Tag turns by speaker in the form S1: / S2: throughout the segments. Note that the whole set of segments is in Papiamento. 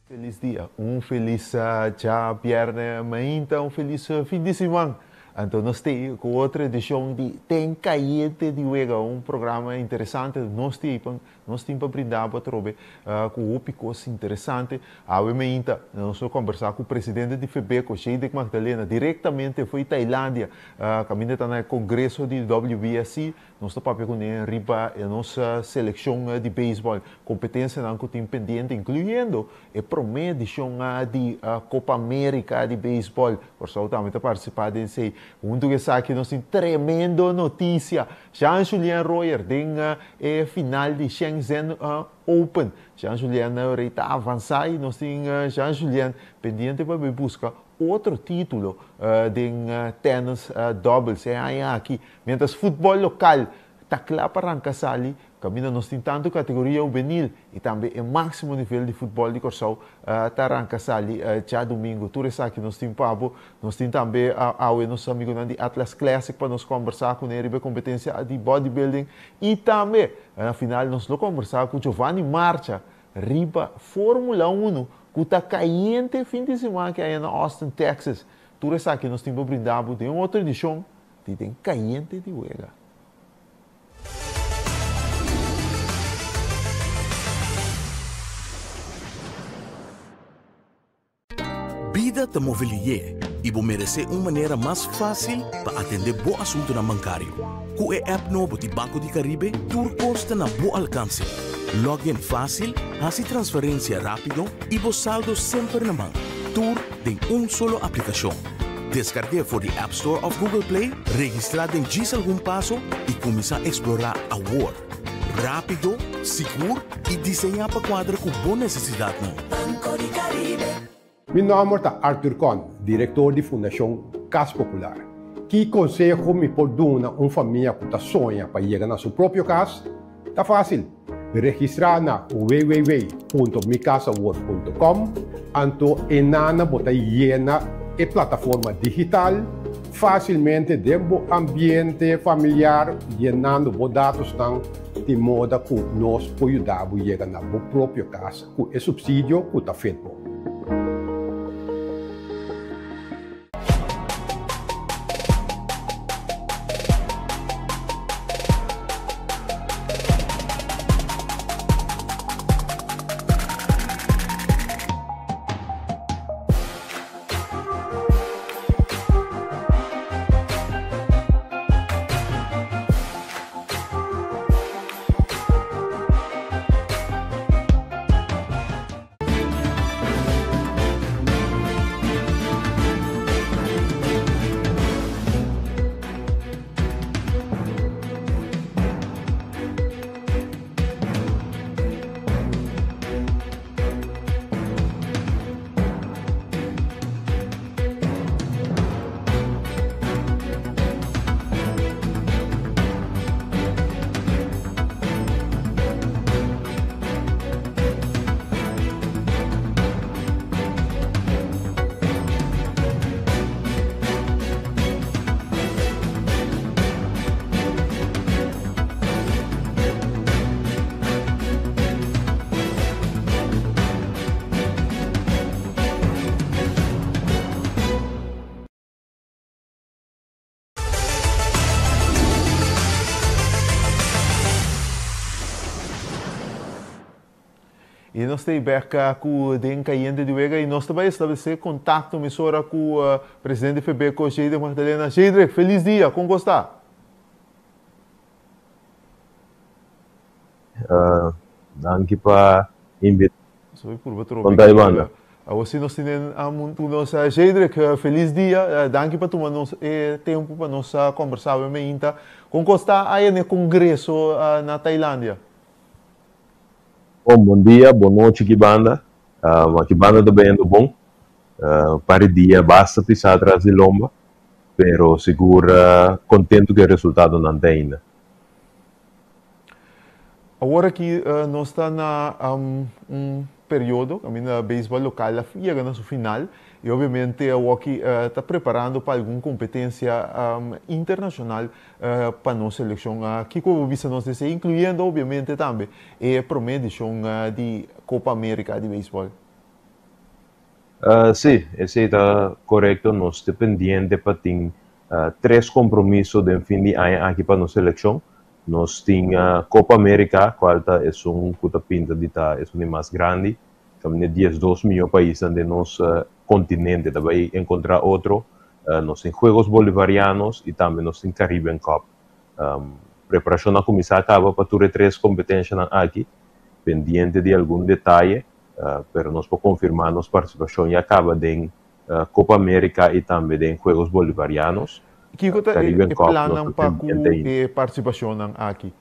S1: Felis dia, un felis djabièrnè mainta, un felis fin di siman. Anto nos t'ei ku otro edishon di Ten Kayente di Wega, un programa interesante. Nos t'ei pa nos tin pa brinda bo atrobe ku hopi kos interesante. Awe mainta nos lo kombersá ku presidente di Febeko, Sheidek Magdalena, direktamente fo'i Tailandia, kaminda ta na e kongreso di WBSC. Nos ta papia kuné riba e nos selekshon di beisbòl, kompetensianan ku tin pendiente, inkluyendo e promé edishon di Kopa Amerika di beisbòl. Kòrsou tambe ta partisipá den esei. Huntu ku esaki nos tin tremendo notisia. Jean Julien Royer den e final di Shenzhen Open. Jean Julien rei ta avansá i nos tin Jean Julien pendiente pa bai buska otro título den tènis dòbels e aña aki. Mientras futbòl lokal ta kla pa ranka sali, kaminda nos tin tantu kategoria hubenil i tambe e máksimo nivel di futbòl di Kòrsou ta ranka sali djadumingu. Tur esaki nos tin pa bo. Nos tin tambe awe nos amigunan di Atlas Classic pa nos kòmbersá kuné riba e kompetensia di bodybuilding i tambe na final nos lo kòmbersá ku Giovanni Marcha riba Formula Uno ku ta kayente fin di siman aki aya na Austin, Texas. Tur esaki nos tin pa brinda bo den otro edishon di Den Kayente di Wega.
S2: Bida ta move lié i bo meresé un manera mas fásil pa atendé bo asuntunan bankario. Ku e app nobo di Banco di Caribe tur kos ta na bo alkanse. Log in fásil, hasi transferensia rápido i bo saldo semper na man. Tur den un solo aplikashon. Deskarg'é for di App Store òf Google Play, registrá den djis algun paso i kuminsá eksplorá awor. Rápido, sigur i diseñá pa kuadra ku bo nesesidatnan.
S3: Banco di Caribe.
S4: Mi nòmber ta Arthur Con, direktor di Fundashon Kas Popular. Ki konseho mi por duna un famia ku ta soña pa yega na su propio kas? Ta fásil! Registrá na www.micasawor.com anto enana bo ta yena e plataforma digital fásilmente den bo ambiente familiar yenando bo datosnan di moda ku nos por yuda bo yega na bo propio kas ku e supsidio ku ta fit bo.
S1: I nos ta bek ku den Kayente di Wega i nos ta bai establesé kontakto mesora ku presidente di Febeko, Sheidrick Magdalena. Sheidrick, felis dia, kon kos ta?
S5: Danki pa invita.
S1: Nos purba trobe.
S5: Kon ta e banda?
S1: Awor si nos tene ku nos Sheidrick, felis dia. Danki pa tuma nos e tempu pa nos kombersá awe meinta. Kon kos ta aya na e kongreso na Tailandia?
S5: Bon, bon dia, bon nochi ki banda. Aki banda ta bayendo bon. Par di dia basta pisá atras di lomba, pero sigur kontentu ku e resultadonan ta ainda.
S1: Awor aki nos ta na un periodo kaminda beisbòl lokal a yega na su final i obviamente awoki ta preparando pa algun kompetensia internashonal pa nos selekshon. Kiko bo bisa nos di esei, inkluyendo obviamente tambe e promé edishon di Kopa Amerika di beisbòl?
S5: Sí, esei ta korekto. Nos ta pendiente pa tin tres kompromiso den fin di aña aki pa nos selekshon. Nos tin Copa America, kual ta esun ku ta pinta di ta esun di mas grandi. Kaminda 12 mihó paisnan den nos kontinente ta bai enkontrá otro. Nos tin Juegos Bolivarianos i tambe nos tin Caribbean Cup. Preparashon a kuminsá kaba pa tur e tres kompetenshanan aki, pendiente di algun detaye, pero nos por konfirmá nos partisipashon ya kaba den Copa America i tambe den Juegos Bolivarianos.
S1: Kiko ta e
S5: Caribbean Cup nos
S1: plannan
S5: ta
S1: pa ku
S5: pendiente ainda.
S1: e partisipashonnan aki?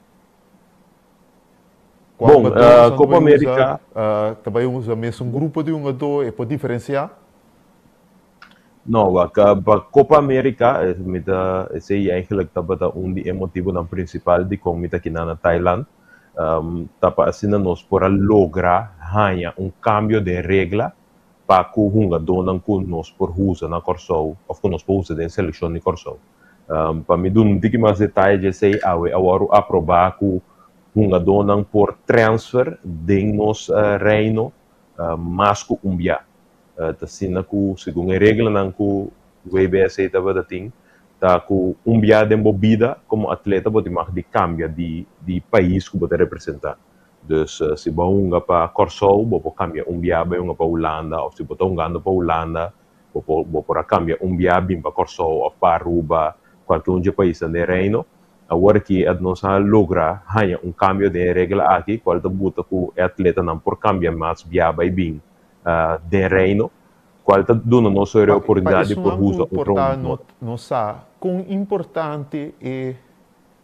S1: Kua
S5: Bon,
S1: hungadónan ta
S5: Copa
S1: bai usa?
S5: America.
S1: Ta bai usa mesun grupo di hungadó? E por diferensiá?
S5: No, wak, pa Copa America, mi ta, esei eigenlijk tabata un di e motibunan principal dikon mi ta kina na Thailand, ta pa asina nos por a logra haña un cambio den regla pa ku hungadónan ku nos por usa na Kòrsou òf ku nos por usa den selekshon di Kòrsou. Pa mi duna un tiki mas detaye dje esei, awe a wòrdu aprobá ku hungadónan por transfer den nos reino mas ku un bia. Ta asina ku segun e reglanan ku WBSA tabata tin, ta ku un bia den bo bida komo atleta bo tin mag di kambia di di pais ku bo ta representá. Dus si bo a hunga pa Kòrsou bo por kambia un bia bai hunga pa Hulanda òf si bo ta hungando pa Hulanda bo por bo por a kambia un bia bin pa Kòrsou òf pa Aruba, kualke un dje paisnan den Reino. Awor aki nos a logra haña un kambio den e regla aki kual ta buta ku e atletanan por kambia mas bia bai bin den Reino, cual ta duna nos e
S1: Pa
S5: oportunidad di por
S1: esunnan
S5: usa
S1: ku
S5: otro
S1: por ta
S5: hungador.
S1: no sa kon importante e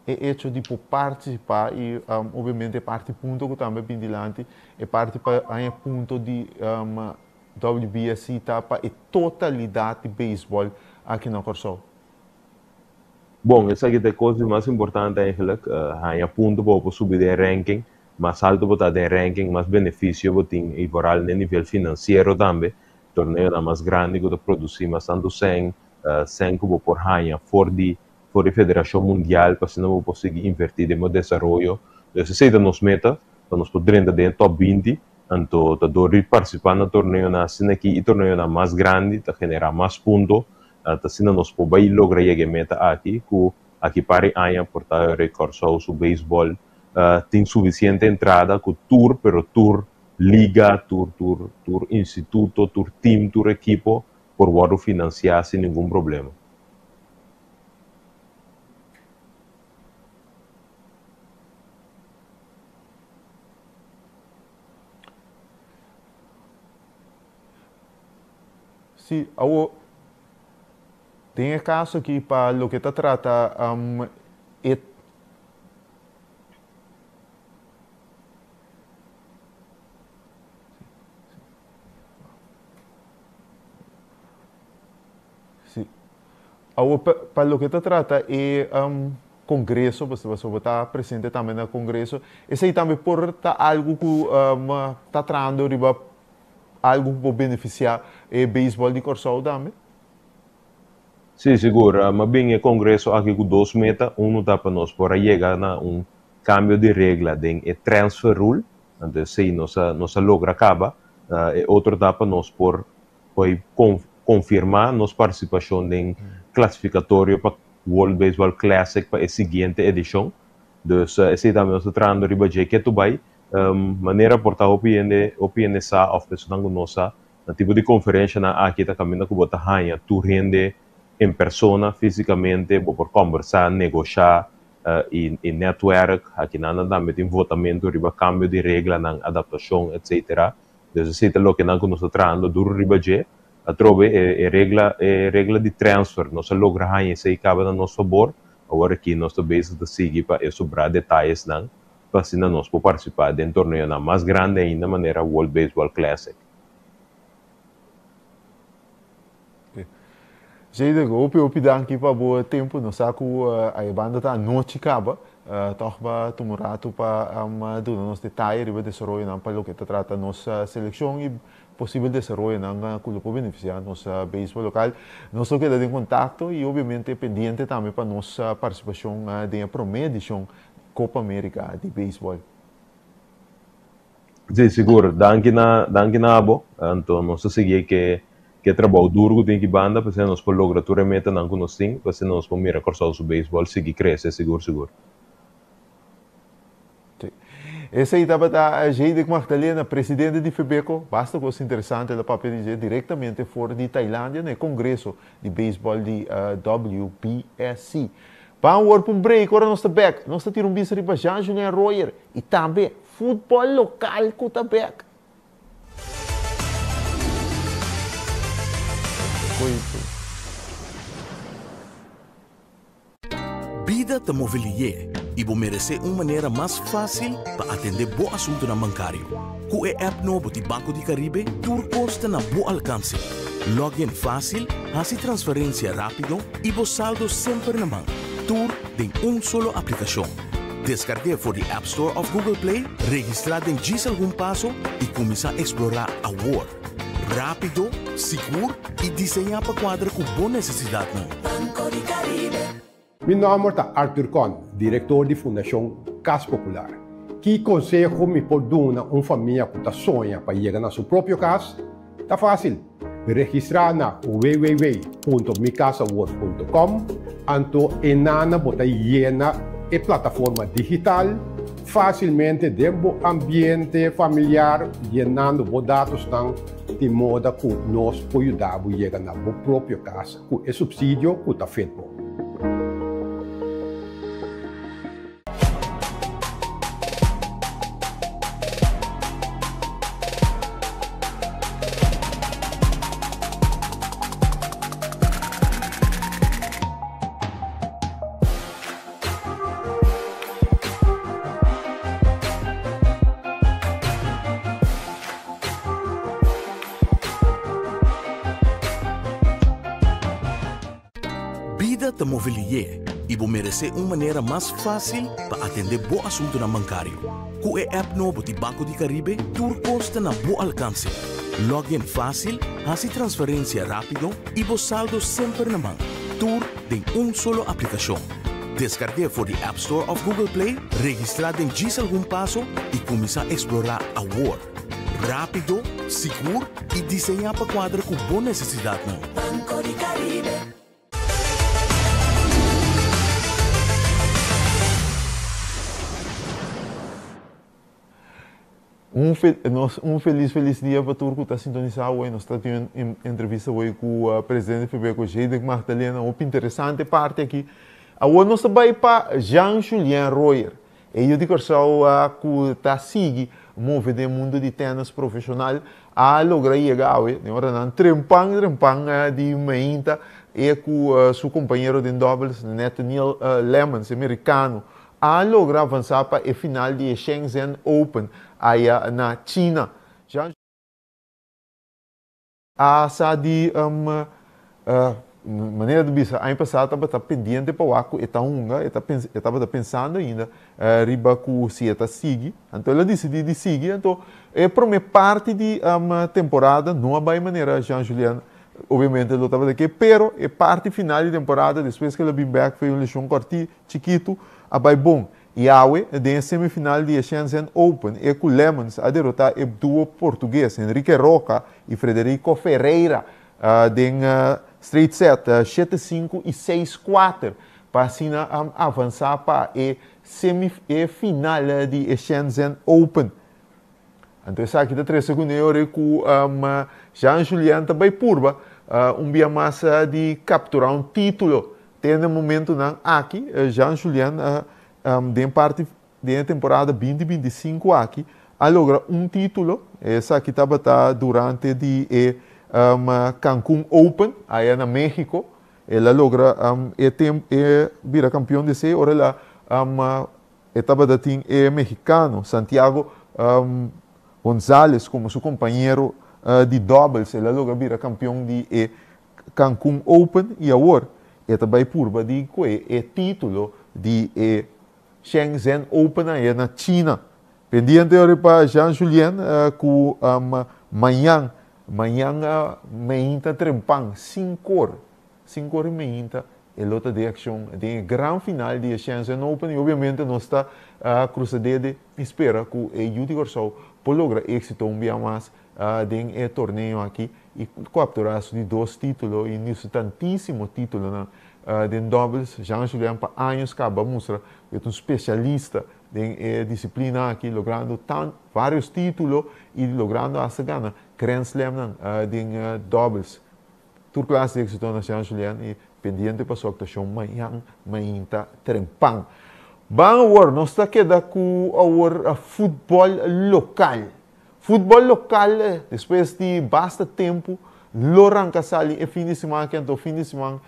S1: e echo di por partisipá i obviamente e parti punto ku tambe bin dilanti, e parti pa haña punto di WBSC ta pa e totalidat di beisbòl aki na Kòrsou.
S5: Bon, esaki ta e kos di mas importante eigenlijk, haña punto pa bo por subi den ranking. Mas alto bo ta den ranking, mas benefisio bo tin i vooral den nivel finansiero tambe. Torneonan mas grandi ku ta produsí mas tantu sèn, sèn ku bo por haña for di for di federashon mundial pa asina bo por sigui invertí den bo desaroyo. Dus esei ta nos meta, pa nos por drenta den e top 20. Anto ta dor di partisipá na torneonan asina aki i torneonan mas grandi ta generá mas punto. Ta asina nos por bai logra yega e meta aki ku aki par di aña por ta Kòrsou su beisbòl tin sufisiente entrada ku tur pero tur liga, tur tur tur instituto, tur team, tur ekipo por wòrdu finansiá sin ningun problema.
S1: Sí, awor den e kaso aki pa loke ta trata e Sí. Awor pa pa loke ta trata e congreso, pasobra bo ta presente tambe na congreso, esei tambe por ta algo cu ta trahando riba algo cu por beneficia e beisbol di Kòrsou tambe?
S5: Sí, sigur. M'a bin e congreso aki cu dos meta. Uno ta pa nos por a yega na un cambio di regla den e transfer rule, anto esey nos a nos a logra caba. E otro ta pa nos por por confirma nos participacion den clasificatorio pa World Baseball Classic pa e siguiente edicion. Dus esey tambe nos ta trahando riba dje ketu bay. Manera por ta hopi hende hopi hende sa of personanan cu no sa, Na tipo di konferenshanan aki ta kaminda ku bo ta haña tur hende en persona, físikamente, bo por kòmbersá, negoshá i i nètwèrk. Akinan nan tambe tin votamentu riba kambio di reglanan, adaptashon, etsetera. Dus esei ta lokenan ku nos ta trahando duru riba dje. Atrobe e e regla e regla di transfer nos a logra haña esei kaba na nos fabor. Awor aki nos ta bezig ta sigui pa e sobrá detayesnan pa asina nos por partisipá den torneonan mas grandi ainda manera World Baseball Classic.
S1: Zeker, hopi hopi danki pa bo tempu. Nos sa ku e banda ta anochi kaba. Tòg ba tuma un ratu pa duna nos detaye riba desaroyonan pa loke ta trata nos selekshon i posibel desaroyonan ku lo por benefisiá nos beisbòl lokal. Nos lo keda den kontakto i obiamente pendiente tambe pa nos partisipashon den e promé edishon Kopa Amerika di beisbòl.
S5: Sí, sigur. Danki na, danki na abo. Anto nos ta sigui ke. Ku e trabou duru ku tin aki banda pa asina nos por logra tur e metanan ku nos tin, pa asina nos por mira Kòrsou su beisbòl sigui krese sigur sigur.
S1: Sí. Esei tabata Jeidek Magdalena, presidente di Febeko. Basta kos interesante el a papia di dje direktamente for di Tailandia na e kongreso di beisbòl di WBSC. Ban awor pa un break, ora nos ta bèk nos ta tira un bista riba Jean-Julien Royer i tambe futbòl lokal ku ta bèk.
S2: Bida ta move lié i bo meresé un manera mas fásil pa atendé bo asuntunan bankario. Ku e app nobo di Banco di Caribe tur kos ta na bo alkanse. Login fásil, hasi transferensia rápido i bo saldo semper na man. Tur den un solo aplikashon. Deskarg'é for di App Store òf Google Play, registrá den djis algun paso i kuminsá eksplorá awor. Rápido, sigur i diseñá pa kuadra ku bo nesesidatnan.
S4: Banco di Caribe. Mi nòmber ta Arthur Con, direktor di Fundashon Kas Popular. Ki konseho mi por duna un famia ku ta soña pa yega na su propio kas? Ta fásil! Registrá na www.micasawor.com anto enana bo ta yena e plataforma digital fásilmente den bo ambiente familiar yenando bo datosnan di moda ku nos por yuda bo yega na bo propio kas ku e supsidio ku ta fit bo.
S2: Bida ta move lié i bo meresé un manera mas fásil pa atendé bo asuntunan bankario. Ku e app nobo di Banco di Caribe tur kos ta na bo alkanse. Login fásil, hasi transferensia rápido i bo saldo semper na man. Tur den un solo aplikashon. Deskarg'é for di App Store òf Google Play, registrá den djis algun paso i kuminsá eksplorá awor. Rápido, sigur i diseñá pa kuadra ku bo nesesidatnan.
S3: Banco di Caribe.
S1: Un fe nos un felis felis dia pa tur ku ta sintonisá awor. Nos ta tin un entrevista awor ku presidente Febeco Jedek Magdalena. Hopi interesante parti aki. Awor nos ta bai pa Jean Julien Royer. E yu di Kòrsou ku ta sigui move den mundu di tènis profeshonal a logra yega awe den oranan trempan trempan di mainta e ku su kompañero den dòbels Nathaniel Lemons, e merikano, a logra avansá pa e final di e Shenzhen Open aya na China. A sa di manera di bisa aña pasá tabata pendiente pa wak ku e ta hunga, e ta e tabata pensando ainda riba ku si e ta sigui. Anto el a disidí di sigui, anto e promé parti di temporada no a bai manera Jean Julien obviamente lo tabata ke, pero e parti final di temporada despues ku el a bin bèk for un leshon kòrtí chikitu a bai bon. I awe, den e semifinal di e Shenzhen Open, e ku Lemons a derotá e duo portugues Henrique Roca i Frederico Ferreira den straight set shete sinku i seis kuater pa asina avansá pa e semi e final di e Shenzhen Open. Anto esaki ta trese kuné ora ku Jean Julien ta bai purba un bia mas di kapturá un título. Te na e momentunan aki, Jean Julien den parti den e temporada 2025 aki a logra un título. Esaki tabata durante di e Cancun Open aya na Mexico. El a logra e tem e bira kampion di esei ora el a e tabata tin e mexicano Santiago Gonzalez komo su kompañero di doubles. El a logra bira kampion di e Cancun Open y awor e ta bay purba di cue e titulo di e Shenzhen Open aya na China. Pendiente ora pa Jean Julien cu mañan, mañan meinta trempan cincor, cincor y meinta e lo ta den accion den e gran final di e Shenzhen Open y obviamente nos ta cruza dede y spera cu e yu di Corsou por logra exito un bia mas. Den e torneo aki i kapturá su di dos título i nisso tantísimo títulonan den doubles. Jean Julian pa años kaba a mustra ku e ta un spesialista den e disiplina aki, logrando tan vários título i logrando asta gana Grand Slamnan den doubles. Tur klase di éksito na Jean Julian i pendiente pa su aktuashon mañan mainta trempan. Ban awor, nos ta keda ku awor futbòl lokal. Futbòl lokal despues di basta tempu lo ranka sali e fin di siman aki, anto fin di siman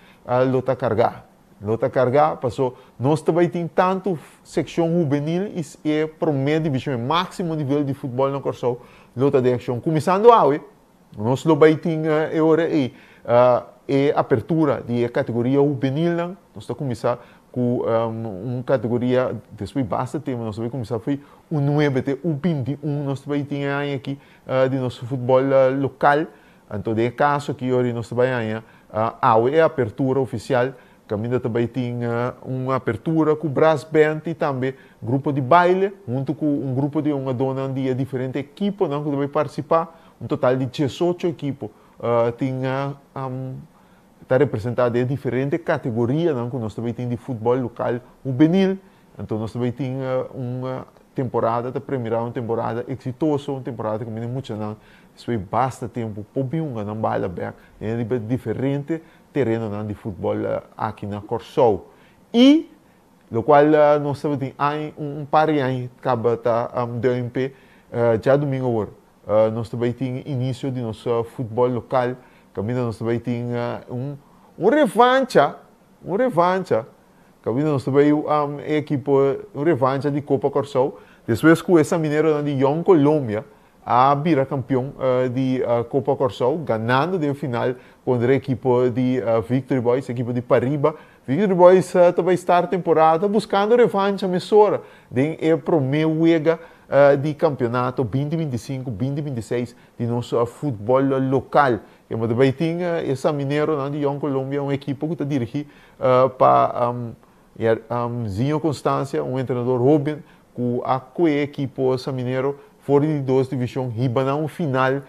S1: lo ta kargá. Lo ta kargá paso nos ta bai tin tantu sekshon hubenil i e promé divishon, e máksimo nivel di futbòl na Kòrsou lo ta den akshon. Kuminsando awe nos lo bai tin e ora ei e apertura di e kategoria hubenilnan. Nos ta kuminsá ku un kategoria despues basta tempu nos ta bai kuminsá fo'i U nuebe te U 21 nos ta bai tin e aña aki di nos futbòl lokal. Anto den e kaso aki ora nos ta bai haña awe e apertura ofisial kaminda ta bai tin un apertura ku brass band i tambe grupo di baile huntu ku un grupo di hungadónan di e diferente ekiponan ku ta bai partisipá. Un total di 18 ekipo tin ta representá den e diferente kategorianan ku nos ta bai tin di futbòl lokal hubenil. Anto nos ta bai tin un temporada, ta premirá un temporada eksitoso, un temporada ku mini muchanan despues di basta tempu por bin hunga nan bala bèk den riba diferente terenonan di futbòl aki na Kòrsou. I lokual nos tabatin aña, un par di aña kaba ta dùimp'e djadumingu awor nos ta bai tin inisio di nos futbòl lokal kaminda nos ta bai tin un revancha, un revancha Kaminda nos ta bai e ekipo un revancha di Kopa Kòrsou despues ku e Samineronan di Jong Colombia a bira kampion di Kopa Kòrsou ganando den final kontra e ekipo di Victory Boys, ekipo di Pariba. Victory Boys ta bai start temporada buskando revancha mesora den e promé wega di kampionato binti 25, 2026 di nos futbòl lokal. Kema ta bai tin e Samineronan di Jong Colombia, un ekipo ku ta dirigí pa Zinho Constancia, un entrenador hóben ku a kue e ekipo Saminero for di dos divishon hiba nan un final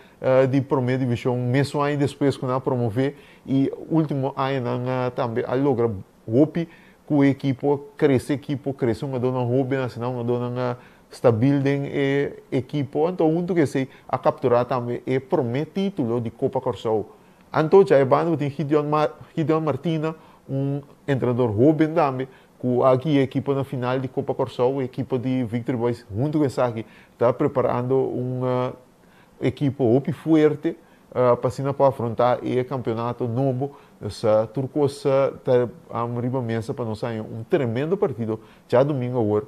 S1: di promé divishon mesun aña despues ku nan a promové i último añanan tambe a logra hopi ku e ekipo, krese ekipo, krese hungadónan hóben, asina hungadónan stabil den e ekipo. Anto huntu ku esei a kapturá tambe e promé título di Kopa Kòrsou. Anto dja e banda bo tin Gideon Gideon Martina, un entrenador hóben tambe ku a guia e ekipo na final di Kopa Kòrsou, e ekipo di Victory Boys huntu ku esaki ta preparando un ekipo hopi fuerte pa asina por afrontá e kampeonato nobo. Nos tur kos ta riba mesa pa nos haña un tremendo partido djadumingu awor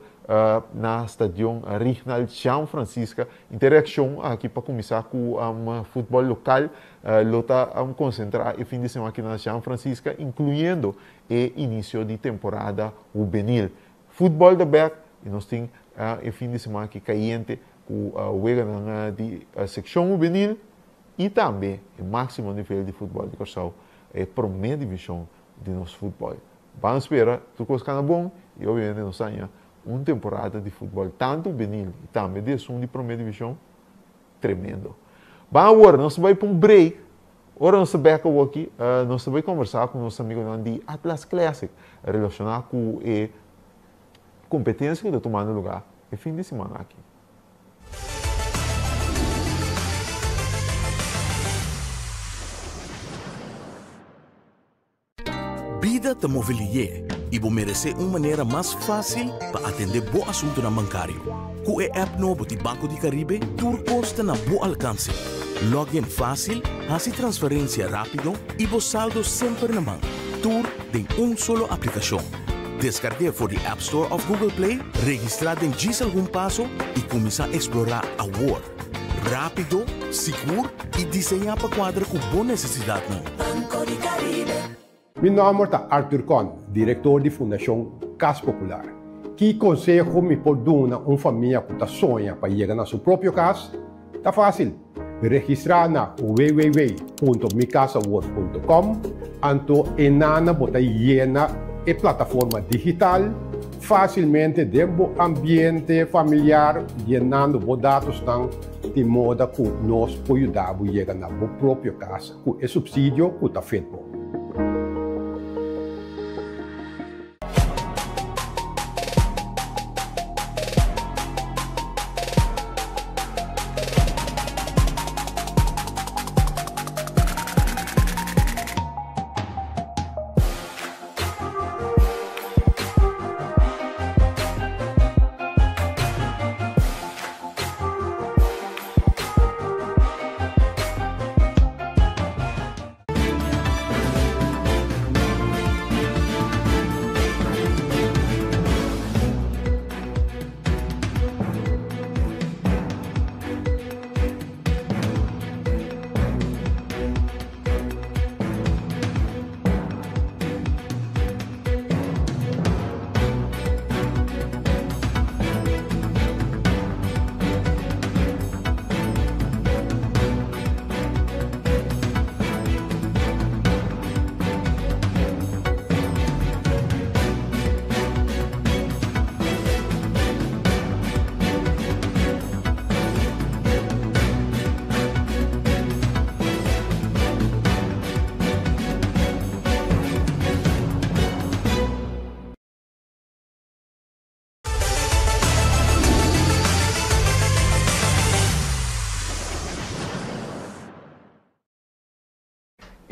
S1: na Stadion Rignald Jean Francisca. Interakshon aki pa kuminsá ku futbòl lokal lo ta konsentrá e fin di semana aki na Jean Francisca, inkluyendo e inisio di temporada hubenil. Futbòl ta bèk i nos tin e fin di semana aki kayente ku weganan di sekshon hubenil i tambe e máksimo nivel di futbòl di Kòrsou, e promé divishon di nos futbòl. Ban spera tur kos kana bon i obviamente nos haña un temporada di futbòl tantu hubenil i tambe di esun di promé divishon tremendo. Ban awor nos ta bai pa un break, ora nos ta bèk awoki nos ta bai kòmbersá ku nos amigunan di Atlas Classic relashoná ku e kompetensia ku ta tumando lugá e fin di siman aki.
S2: Bida ta move lié i bo meresé un manera mas fásil pa atendé bo asuntunan bankario. Ku e app nobo di Banco di Caribe tur kos ta na bo alkanse. Log in fásil, hasi transferensia rápido i bo saldo semper na man. Tur den un solo aplikashon. Deskarg'é for di App Store òf Google Play, registrá den djis algun paso i kuminsá eksplorá awor. Rápido, sigur i diseñá pa kuadra ku bo nesesidatnan.
S3: Banco di Caribe.
S4: Mi nòmber ta Arthur Con, direktor di Fundashon Kas Popular. Ki konseho mi por duna un famia ku ta soña pa yega na su propio kas? Ta fásil! Registrá na www.micasawor.com anto enana bo ta yena e plataforma digital. Fásilmente den bo ambiente familiar, yenando bo datosnan di moda ku nos por yuda bo yega na bo propio kas ku e supsidio ku ta fit bo.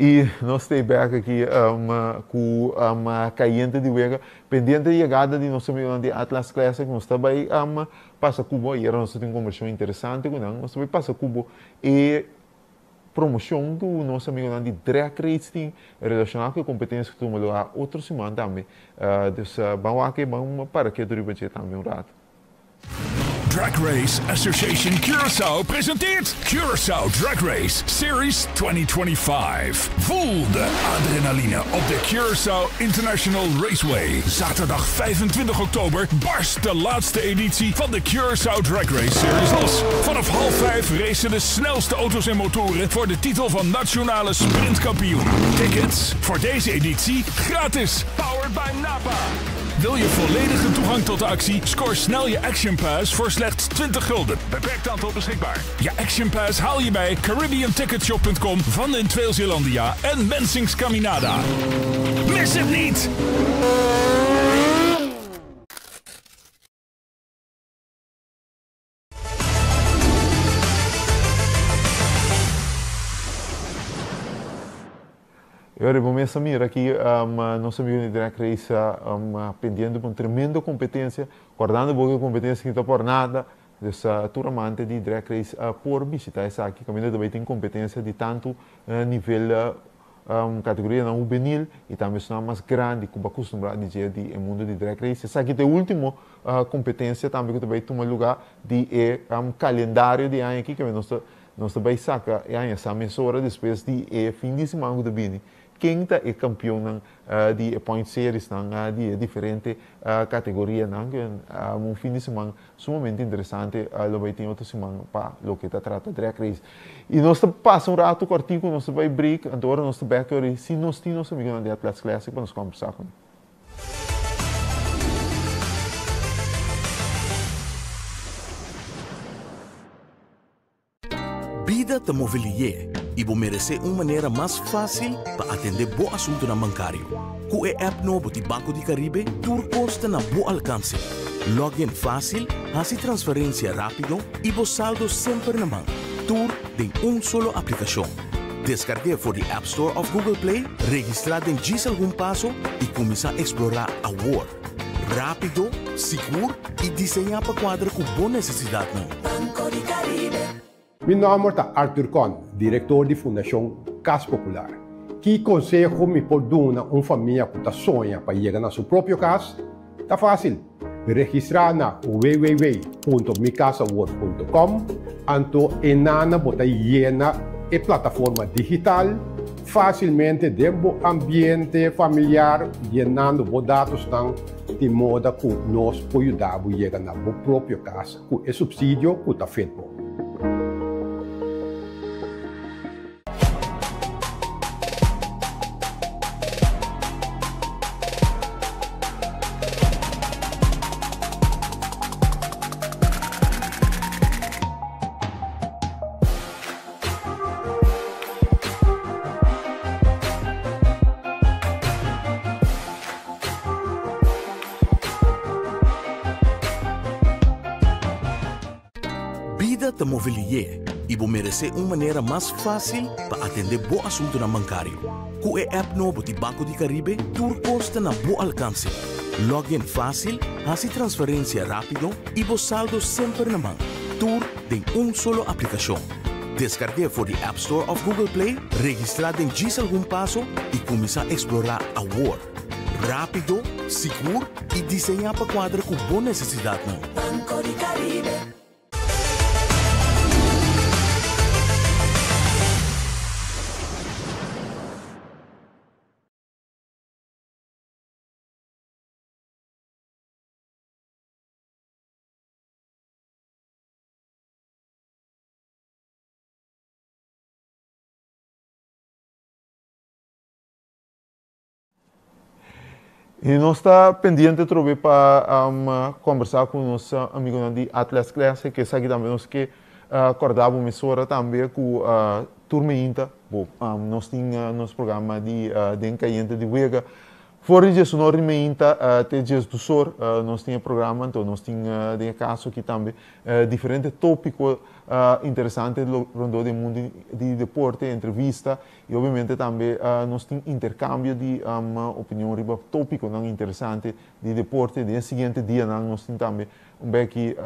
S1: I nos ta bek aki ku kayente di wega. Pendiente di yegada di nos amigunan di Atlas Classic, nos ta bai pasa ku bo. Ayera nos ta tin un kombersashon interesante ku nan. Nos ta bai pasa ku bo e promocion cu nos amigonan di Drag Race tin relaciona cu e competencia cu tuma lugar otro siman tambe. Dus ban wak e, ban para ketu riba dje tambe un rato.
S6: Drag Race Association Curaçao presenteert Curaçao Drag Race Series 2025. Voel de adrenaline op de Curaçao International Raceway. Zaterdag 25 oktober barst de laatste editie van de Curaçao Drag Race Series los. Vanaf half vijf racen de snelste auto's en motoren voor de titel van nationale sprintkampioen. Tickets voor deze editie gratis. Powered by Napa. Wil je volledige toegang tot de actie? Score snel je Action Pass voor slechts 20 gulden. Beperkt aantal beschikbaar. Je Action Pass haal je bij CaribbeanTicketShop.com, Van den Trail Zeelandia en Mensings Caminada. Mis het niet!
S1: E ora bo mes a mira aki nos amigo di Drag Race pendiente pa un tremendo competencia, guardando bo cu e competencia aki ta por nada, dus tur amante di Drag Race por bishita esaki, caminda ta bay tin competencia di tanto nivel Categorianan hubenil y tambe esnan mas grandi cu bo a custumbra di dje di e mundo di drag race. Esaki ta e ultimo competencia tambe cu ta bay tuma luga di e calendario di aña aki, kende nos ta nos ta bay saca e aña sa mesora despues di e fin di siman cu ta bini. Ken ta e campeonnan di e point seriesnan di e diferente categorianan? Un fin di siman Sumamente interesante lo bay tin otro siman pa loke ta trata drag race. Y nos ta pasa un rato cortico, nos ta bay break, anto ora nos ta bek ora si nos tin nos amigonan di Atlas Classic pa nos combersa cu nan.
S2: Bida ta move lihé i bo meresé un manera mas fásil pa atendé bo asuntunan bankario. Ku e app nobo di Banco di Caribe tur kos ta na bo alkanse. Log in fásil, hasi transferensia rápido i bo saldo semper na man. Tur den un solo aplikashon. Deskarg'é for di App Store òf Google Play, registrá den djis algun paso i kuminsá eksplorá awor! Rápido, sigur i diseñá pa kuadra ku bo nesesidatnan.
S3: Banco di Caribe.
S4: Mi nòmber ta Arthur Con, direktor di Fundashon Kas Popular. Ki konseho mi por duna un famia ku ta soña pa yega na su propio kas? Ta fásil! Registrá na www.micasawor.com anto enana bo ta yena e plataforma digital Fásilmente den bo ambiente familiar yenando bo datosnan di moda ku nos por yuda bo yega na bo propio kas ku e supsidio ku ta fit bo.
S2: ta move lihé i bo meresé un manera mas fásil pa atendé bo asuntunan bankario. Ku e app nobo di Banco di Caribe tur kos ta na bo alkanse. Log in fásil, hasi transferensia rápido i bo saldo semper na man. Tur den un solo aplikashon. Deskarg'é for di App Store òf Google Play, registrá den djis algun paso i kuminsá eksplorá awor. Rápido, sigur i diseñá pa kuadra ku bo nesesidatnan.
S3: Banco di Caribe.
S1: I nos ta pendiente atrobe pa kombersá ku nos amigunan di Atlas Classic. Esaki tambe nos ke kòrda bo mesora tambe ku tur meinta bo nos tin nos programa di Den Kayente di Wega. For di diesunor di meinta te diesdusor nos tin e programa, anto nos tin den e kaso aki tambe diferente tópiko interesante rondó den mundu di deporte, entrevista i obviamente tambe nos tin interkambio di opinion riba tópikonan interesante di deporte. Den e siguiente dianan nos tin tambe un beki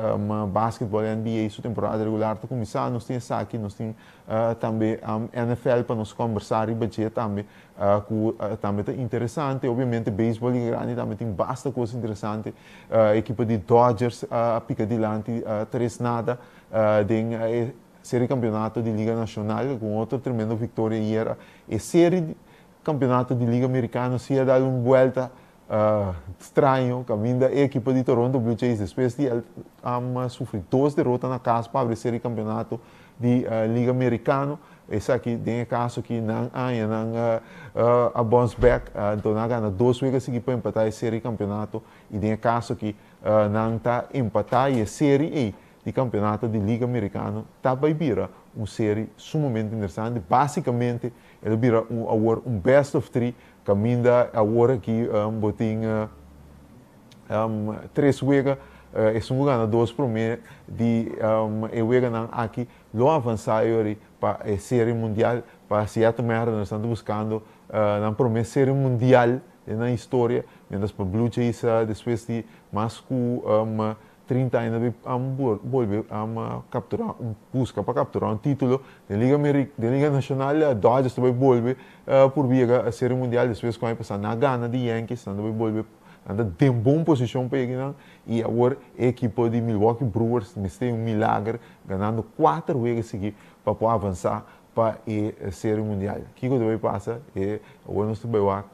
S1: basketball, NBA su temporada regular ta kuminsá, nos tin esaki, nos tin tambe NFL pa nos kòmbersá riba dje tambe. Ku tambe ta interesante. Obviamente beisbòl Liga Grandi tambe tin basta kos interesante. Ekipo di Dodgers a pika dilanti tres nada den e seri kampionato di Liga Nashonal ku un otro tremendo viktoria ayera. E seri kampionato di Liga Merikano si a dal un buelta straño kaminda e ekipo di Toronto Blue Jays despues di a sufri dos derota na kas pa abri seri kampionato di Liga Merikano. Esaki den e kaso ki nan aña nan a bounce back, anto nan a gana dos wega sigui pa empatá e seri kampionato i den e kaso ki nan ta empatá i e seri ei di kampionato di Liga Merikano ta bai bira un seri sumamente interesante. Basikamente el a bira un awor un best of three kaminda awor aki bo tin tres wega, esun ku gana dos promé di e weganan aki lo avansá e ori pa e Serie Mundial. Pa Seattle Mariners nan ta buskando nan promé Serie Mundial den nan historia, mientras pa Blue Jays despues di mas ku 30 aña nan a bolbe kapturá un buska pa kapturá un título den Liga den Liga Nashonal. Dodgers ta bai bolbe purbi yega Serie Mundial despues ku aña pasá nan a gana di Yankees, nan ta bai bolbe. Nan ta den bon posishon pa yega nan i awor e ekipo di Milwaukee Brewers mester un milager ganando kuater wega sigui pa por avansá pa e Serie Mundial. Kiko ta bai pasa? E awor nos ta bai wak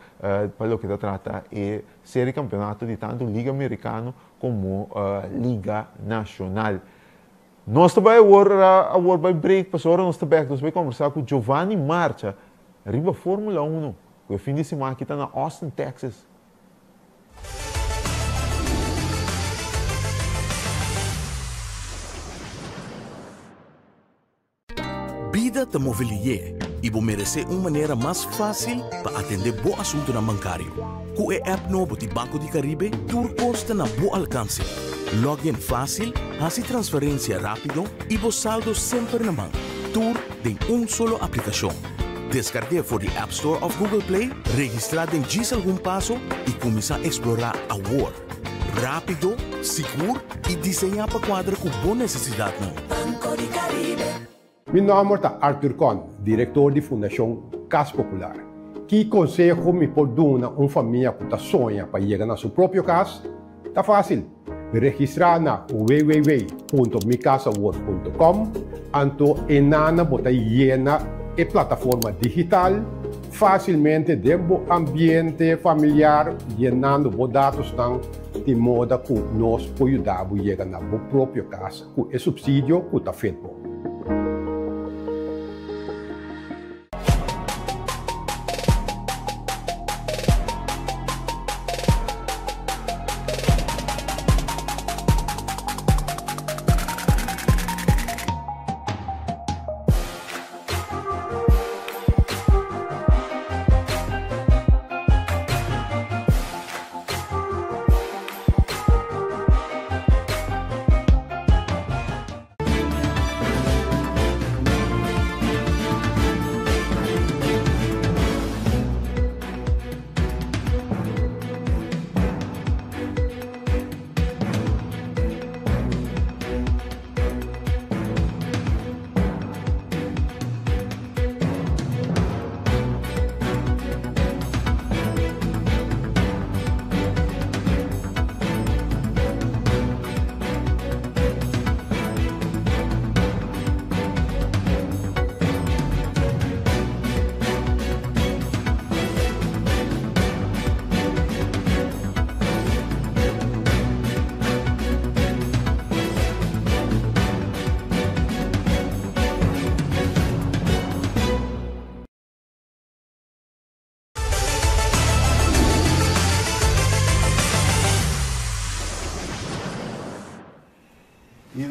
S1: pa loke ta trata e serie kampeonato di tantu Liga Merikano komo Liga Nashonal. Nos ta bai awor awor bai break pasobra ora nos ta bek nos bai kombersá ku Giovanni Marcha riba Formula Uno ku e fin di siman aki ta na Austin, Texas.
S2: Bida ta move lihé i bo meresé un manera mas fásil pa atendé bo asuntunan bankario. Ku e app nobo di Banco di Caribe tur kos ta na bo alkanse. Log in fásil, hasi transferensia rápido i bo saldo semper na man. Tur den un solo aplikashon. Deskarg'é for di App Store òf Google Play, registrá den djis algun paso i kuminsá eksplorá awor. Rápido, sigur i diseñá pa kuadra ku bo nesesidatnan.
S3: Banco di Caribe.
S4: Mi nòmber ta Arthur Con, direktor di Fundashon Kas Popular. Ki konseho mi por duna un famia ku ta soña pa yega na su propio kas? Ta fásil! Registrá na www.micasawor.com anto enana bo ta yena e plataforma digital fásilmente den bo ambiente familiar yenando bo datosnan di moda ku nos por yuda bo yega na bo propio kas ku e supsidio ku ta fit bo.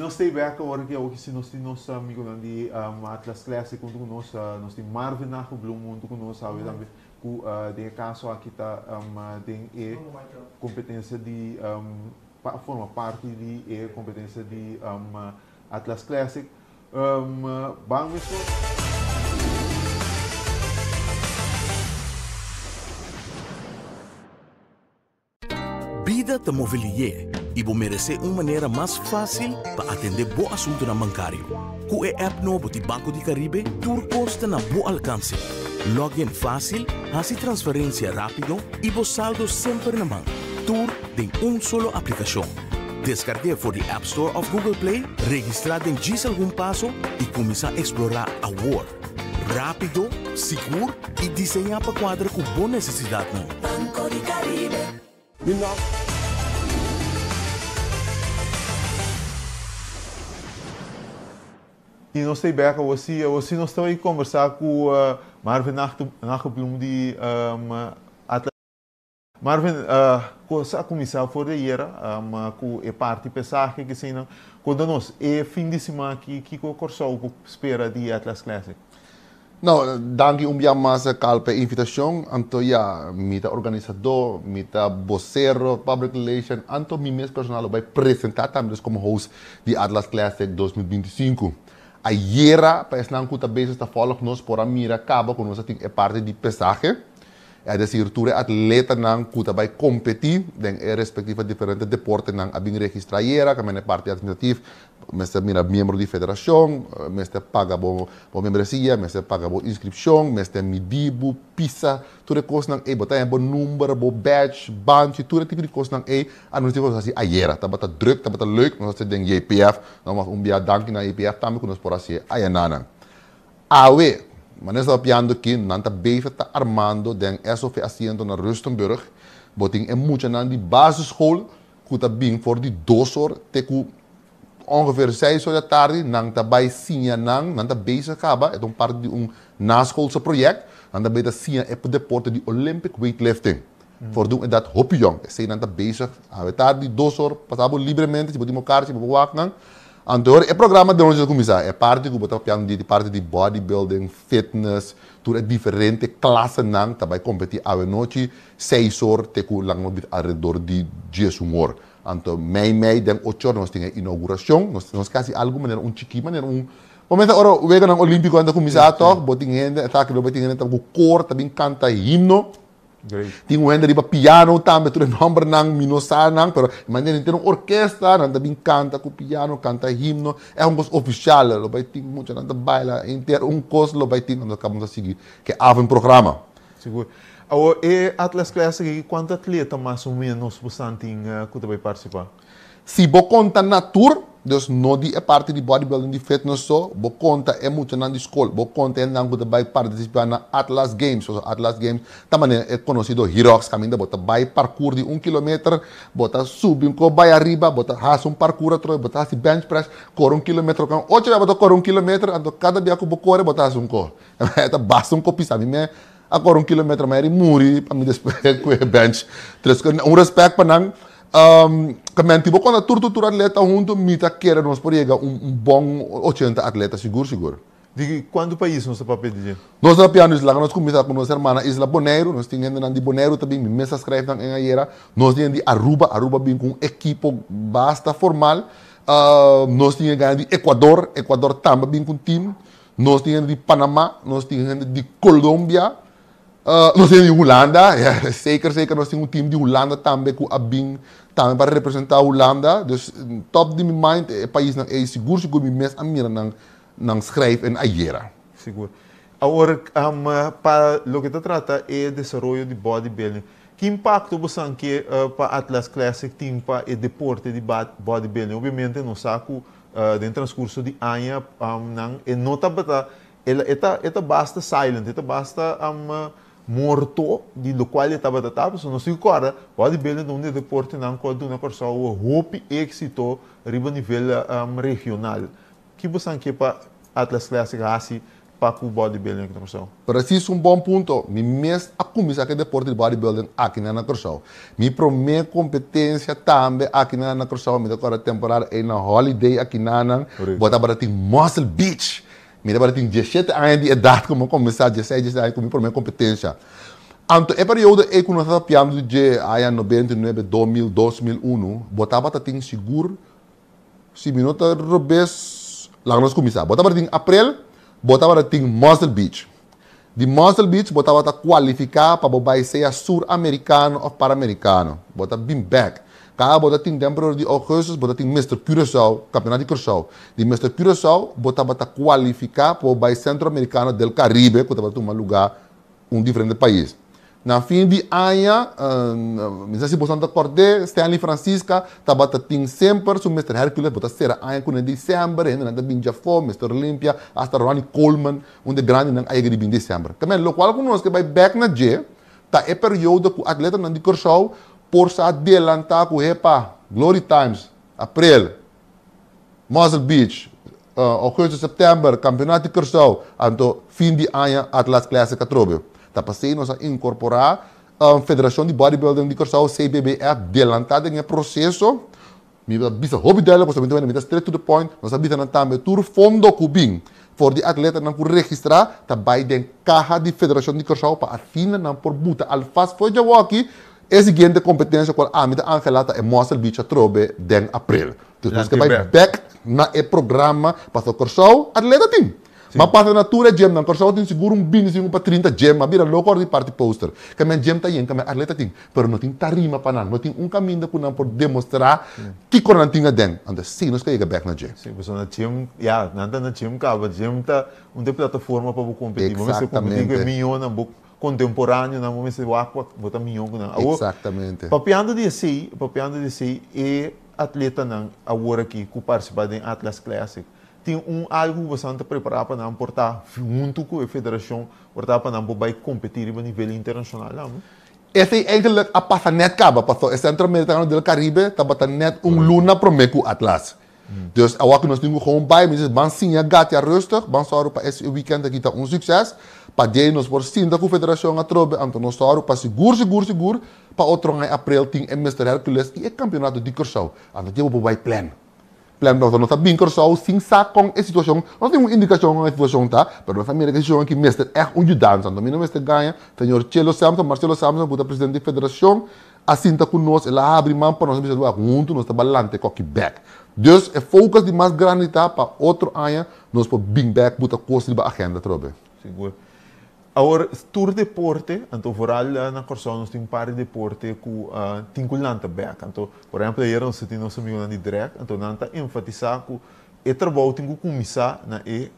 S1: Nos ta back awor aki, awor si nos tin nos amigonan di Atlas Classic huntu ku nos, nos tin Marvin Nagelblum huntu ku nos awe tambe, ku den e kaso aki ta den e kompetensia di pa forma parti di e kompetensia di Atlas Classic. Ban mesora.
S2: Bida ta move lihé i bo meresé un manera mas fásil pa atendé bo asuntunan bankario. Ku e app nobo di Banco di Caribe, tur kos ta na bo alkanse. Log in fásil, hasi transferensia rápido i bo saldo semper na man. Tur den un solo aplikashon. Deskarg'é for di App Store òf Google Play, registrá den djis algun paso i kuminsá eksplorá awor! Rápido, sigur i diseñá pa kuadra ku bo nesesidatnan.
S3: Banco di Caribe.
S1: I nos ta bek awor si, awor si nos ta bai kombersá ku Marvin Nagelblum di Atlas. Marvin, kos a kuminsá for di ayera ku e parti pesahe kesinan. Konta nos, e fin di siman aki kiko Kòrsou por spera di Atlas Classic?
S7: No, danki un bia mas Carl pa e invitashon. Anto ya, mi ta organisadó, mi ta bosero, public relation, anto mi mes personal lo bai presentá tambe dus komo host di Atlas Classic 2025. Ayera, pa esnan ku ta bezig ta folg nos por a mira kaba ku nos a tin e parti di pesahe. Es decir, tur e atletanan cu ta bay competi den e respectiva diferente deportenan a bin registra ayera, caminda e parti administrativ, mester mira miembro di federacion, mester paga bo bo membresia, mester paga bo inscripcion, mester midi bo pisa, tur e cosnan ey, bo ta haña bo number, bo badge, banchi, tur e tipo di cosnan ey administrativo nos a haci ayera. Tabata druk, tabata leuk, nos a haci den JPF, nos un bia danki na JPF tambe cu nos por haci ayananan. Awe, manera esta papiando aki, nan ta bezig ta armando den SOV Asiento na Rustenburg. Bo tin e muchanan di basisschool ku ta bin for di dos or te ku ongeveer seis or di atardi. Nan ta bai siña nan, nan ta bezig kaba, e ta un parti di un naschoolse project. Nan ta bai ta siña e deporte di Olympic weightlifting for di un edat hopi yong. Esei nan ta bezig awe tardi 2 or, pasa bo libremente si bo tin bo karchi bo por wak nan. Anto e programa di nos a kuminsá, e parti ku bo ta papiando di parti di bodybuilding, fitness, tur e diferente klasenan ta bai kompetí awe nochi 6 or te ku laga nos bisa alrededor di 11 or. Anto mei mei den 8 or nos tin e inaugurashon, nos ke hasi algu manera un chikí manera un bo mester ora weganan olímpiko nan ta kuminsá tòg, bo tin hende esaki lo bo tin hende ta ku kor ta bin kanta himno. Tin un hende riba piano tambe, tur e nòmbernan mi no sa nan, pero manera tin un orkesta, nan ta bin kanta ku piano, kanta himno, e un kos ofisial, lo bai tin muchanan ta baila, henter un kos lo bai tin, nos kaba ta sigui ku e avondprogramma.
S1: Sigur. Awor e Atlas Classic aki, kuantu atleta mas o ménos bo san tin ku ta bai partisipá?
S7: Si bo konta na tur, dus no di e parti di bodybuilding di fitness so, bo konta e muchanan di skol, bo konta hendenan ku ta bai partisipá na Atlas Games, pasobra Atlas Games ta manera e konosido Hyrox kaminda bo ta bai parkour di un kilometer, bo ta subi un ko bai ariba, bo ta hasi un parkour atrobe, bo ta hasi bench press, kore un kilometer kan ocho bia bo ta kore un kilometer, anto kada bia ku bo kore bo ta hasi un ko. E ta basta un ko pisa. Mi me a kore un kilometer ma eri muri pa mi despues ku e bench. Un respect pa nan. Menti bo konta tur tur tur atleta huntu mi ta kere nos por yega un bon 80 atleta sigur sigur.
S1: Di kuantu pais nos ta papia di dje?
S7: Nos ta papiando isla, nos kuminsá ku nos hermana isla Boneiru, nos tin hendenan di Boneiru ta bin, mi mes a skrijf nan en ayera. Nos tin hende di Aruba, Aruba bin ku un ekipo basta formal. Nos tin hende di Ecuador, Ecuador tambe a bin ku un team. Nos tin hende di Panama, nos tin hende di Colombia, nos tin hende di Hulanda, ja, zeker zeker nos tin un team di Hulanda tambe ku a bin tambe pa representá Hulanda. Dus top di mi mind e paisnan ei sigur sigur mi mes a mira nan nan schrijf en ayera.
S1: Sigur. Awor pa loke ta trata e desaroyo di bodybuilding, ki impakto bo san ke pa Atlas Classic tin pa e deporte di bodybuilding? Obviamente nos sa ku den transcurso di aña nan e no tabata e ta e ta basta silent e ta basta morto di locual e tabata ta pasobra nos tin cu corda bodybuilding ta un di e deportenan cu a duna Corsou hopi exito riba nivel regional. Ki bo san ke pa Atlas Classic haci? Pa ku bodybuilding aki na Kòrsou?
S7: Precies, un bon punto. Mi mes a kuminsá ku e deporte di bodybuilding aki na Kòrsou. Mi promé kompetensia tambe aki na Kòrsou, mi ta kòrda temporada ei na Holiday aki na bo tabata tin Muscle Beach. Mi tabata tin 17 aña di edat ku mi a kuminsá, 16, 17 aña ku mi promé kompetensia. Anto e periodo ei ku nos tabata papiando di dje aña 99, 2000, 2001, bo tabata tin sigur, si mi no ta robes, laga nos kuminsá. Bo tabata tin aprel, bo tabata tin Muscle Beach. Di Muscle Beach bo tabata kualifiká pa bo bai sea Sur-Amerikano òf Panamerikano. Bo ta bin bèk. Kada bo ta tin den periodo di ougùstùs, bo ta tin Mr. Curaçao, Kampeonato di Kòrsou. Di Mr. Curaçao bo tabata kualifiká pa bo bai Centroamericano del Caribe, ku tabata tuma lugá un diferente pais. Na fin di aña, mi sa si boso ta kòrd'é, Stanley Francisca tabata tin semper su Mr. Hercules, bo ta sera aña kuné desèmber, hendenan ta bin djafó, Mr. Olympia, hasta Ronnie Coleman, un di e grandinan a yega di bin desèmber. Tamen, lokual ku nos ke bai bèk na dje, ta e periodo ku atletanan di Kòrsou por sa adelantá ku hepa, Glory Times, aprel, Muscle Beach, ougùstùs, sèptèmber, Kampeonato di Kòrsou, anto fin di aña Atlas Classic atrobe. Ta pasei nos a inkorporá Federashon di Bodybuilding di Kòrsou, CBBF, delantá den e proseso. Mi ta bisa hopi duidelijk, pasobra mi ta wende mi ta straight to the point. Nos a bisa nan tambe tur fondo ku bin for di atletanan ku registrá ta bai den kaha di Federashon di Kòrsou pa asina nan por buta alfas for djawoki e siguiente kompetensia kual ami ta anhelá ta e Muscle Beach atrobe den aprel. Dus nos ke bai bèk na e programa pasobra Kòrsou atleta tin. Ma pasa na tur e gymnan. Kòrsou tin sigur un 25 pa 30 gym. A bira loko ora di parti poster. Ke men gym ta yen, ke men atleta tin. Pero no tin tarima pa nan. No tin un kaminda ku nan por demostrá kiko nan tin aden. Anto si nos ke yega bèk na dje.
S1: Si, pasobra na gym, ya, nan ta na gym kaba. Gym ta un te plataforma pa bo kompetí. Bo mester kompetí ku e mihónan, bo kontemporáneonan, bo mester wak pa bo ta mihó ku nan. Awor, papiando di esei, papiando di esei, e atletanan awor aki ku partisipá den Atlas Classic, tin un algu ku boso ta prepará pa nan por ta huntu ku e federashon, por ta pa nan por bai kompetí riba nivel internashonal tambe?
S7: Esei eigenlijk a pasa nèt kaba, pasobra e Centro Americano del Caribe tabata nèt un luna promé ku Atlas. Dus awor ku nos tin ku gewoon bai, mi dices ban siña gatia rustig, ban sòru pa es weekend aki ta un sukses, pa djei nos por sinta ku federashon atrobe, anto nos sòru pa sigur sigur sigur pa otro aña aprel tin e Mister Hercules i e kampeonato di Kòrsou. Anto dje bo por bai plan. Plan pasobra nos a bin Kòrsou sin sa kon e situashon, nos tin un indikashon kon e situashon ta, pero nos a mira ku e situashon aki mester ègt un yudansa. Anto mi no mester gaña, señor Chelo Samson, Marcelo Samson ku ta presidente di federashon a sinta ku nos, el a habri man pa nos a bisa wak huntu nos ta bai lanta e koki bèk. Dus e focus di mas grandi ta pa otro aña nos por bin bèk buta kos riba agenda atrobe.
S1: Sigur. Awor, tur deporte, anto vooral na Kòrsou nos tin un par di deporte ku tin ku lanta bèk. Anto, por ehèmpel ayera nos ta tin nos amigunan di drag, anto nan ta enfatisá ku e trabou tin ku kuminsá na e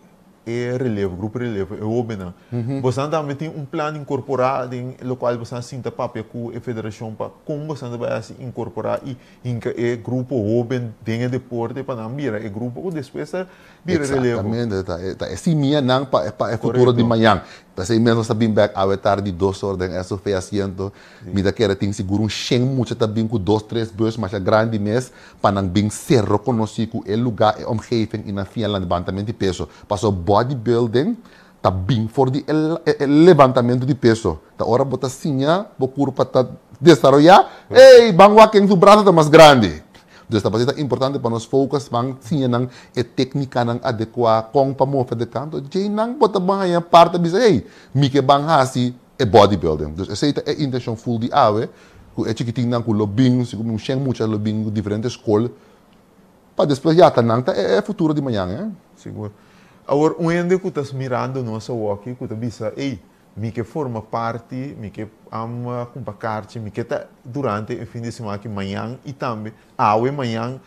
S1: e relevo, grupo relevo, e hóbennan. Bosan tambe tin un plan inkorporá den lokual bosan sinta papia ku e federashon pa kon bosan ta bai hasi inkorporá i hinka e grupo hóben den e deporte pa nan bira e grupo ku despues ta bira relevo.
S7: Exactamente, ta e ta e simianan pa e pa e futuro di mañan. P'esei mes nos ta bin bek awe tardi 2 or den SOV Asiento. Mi ta kere tin sigur un shen mucha ta bin ku dos tres bus masha grandi mes pa nan bin ser rekonosí ku e lugá, e omgeving i nan fia levantamentu di peso. Pasobra bodybuilding ta bin for di e levantamentu di peso. Ta ora bo ta siña bo kurpa ta desaroyá, ey, ban wak ken su brasa ta mas grandi. Dus ta pasei ta importante pa nos focus ban siña nan e téknikanan adekuá kon pa move de kanto. Djei nan bo ta ban haña parti a bisa, hey, mi ke ban hasi e bodybuilding. Dus esei ta e intenshon ful di awe, ku e chikitinnan ku lo bin, sigur un shen mucha lo bin ku diferente skol, pa despues ya ta nan ta e futuro di mañan, eh.
S1: Sigur. Awor, un hende ku ta mirando nos awoki ku ta bisa, ey, mi ke forma parti, mi ke ama kumpa karchi, mi ke ta durante e fin di siman aki mañan i tambe awe mañan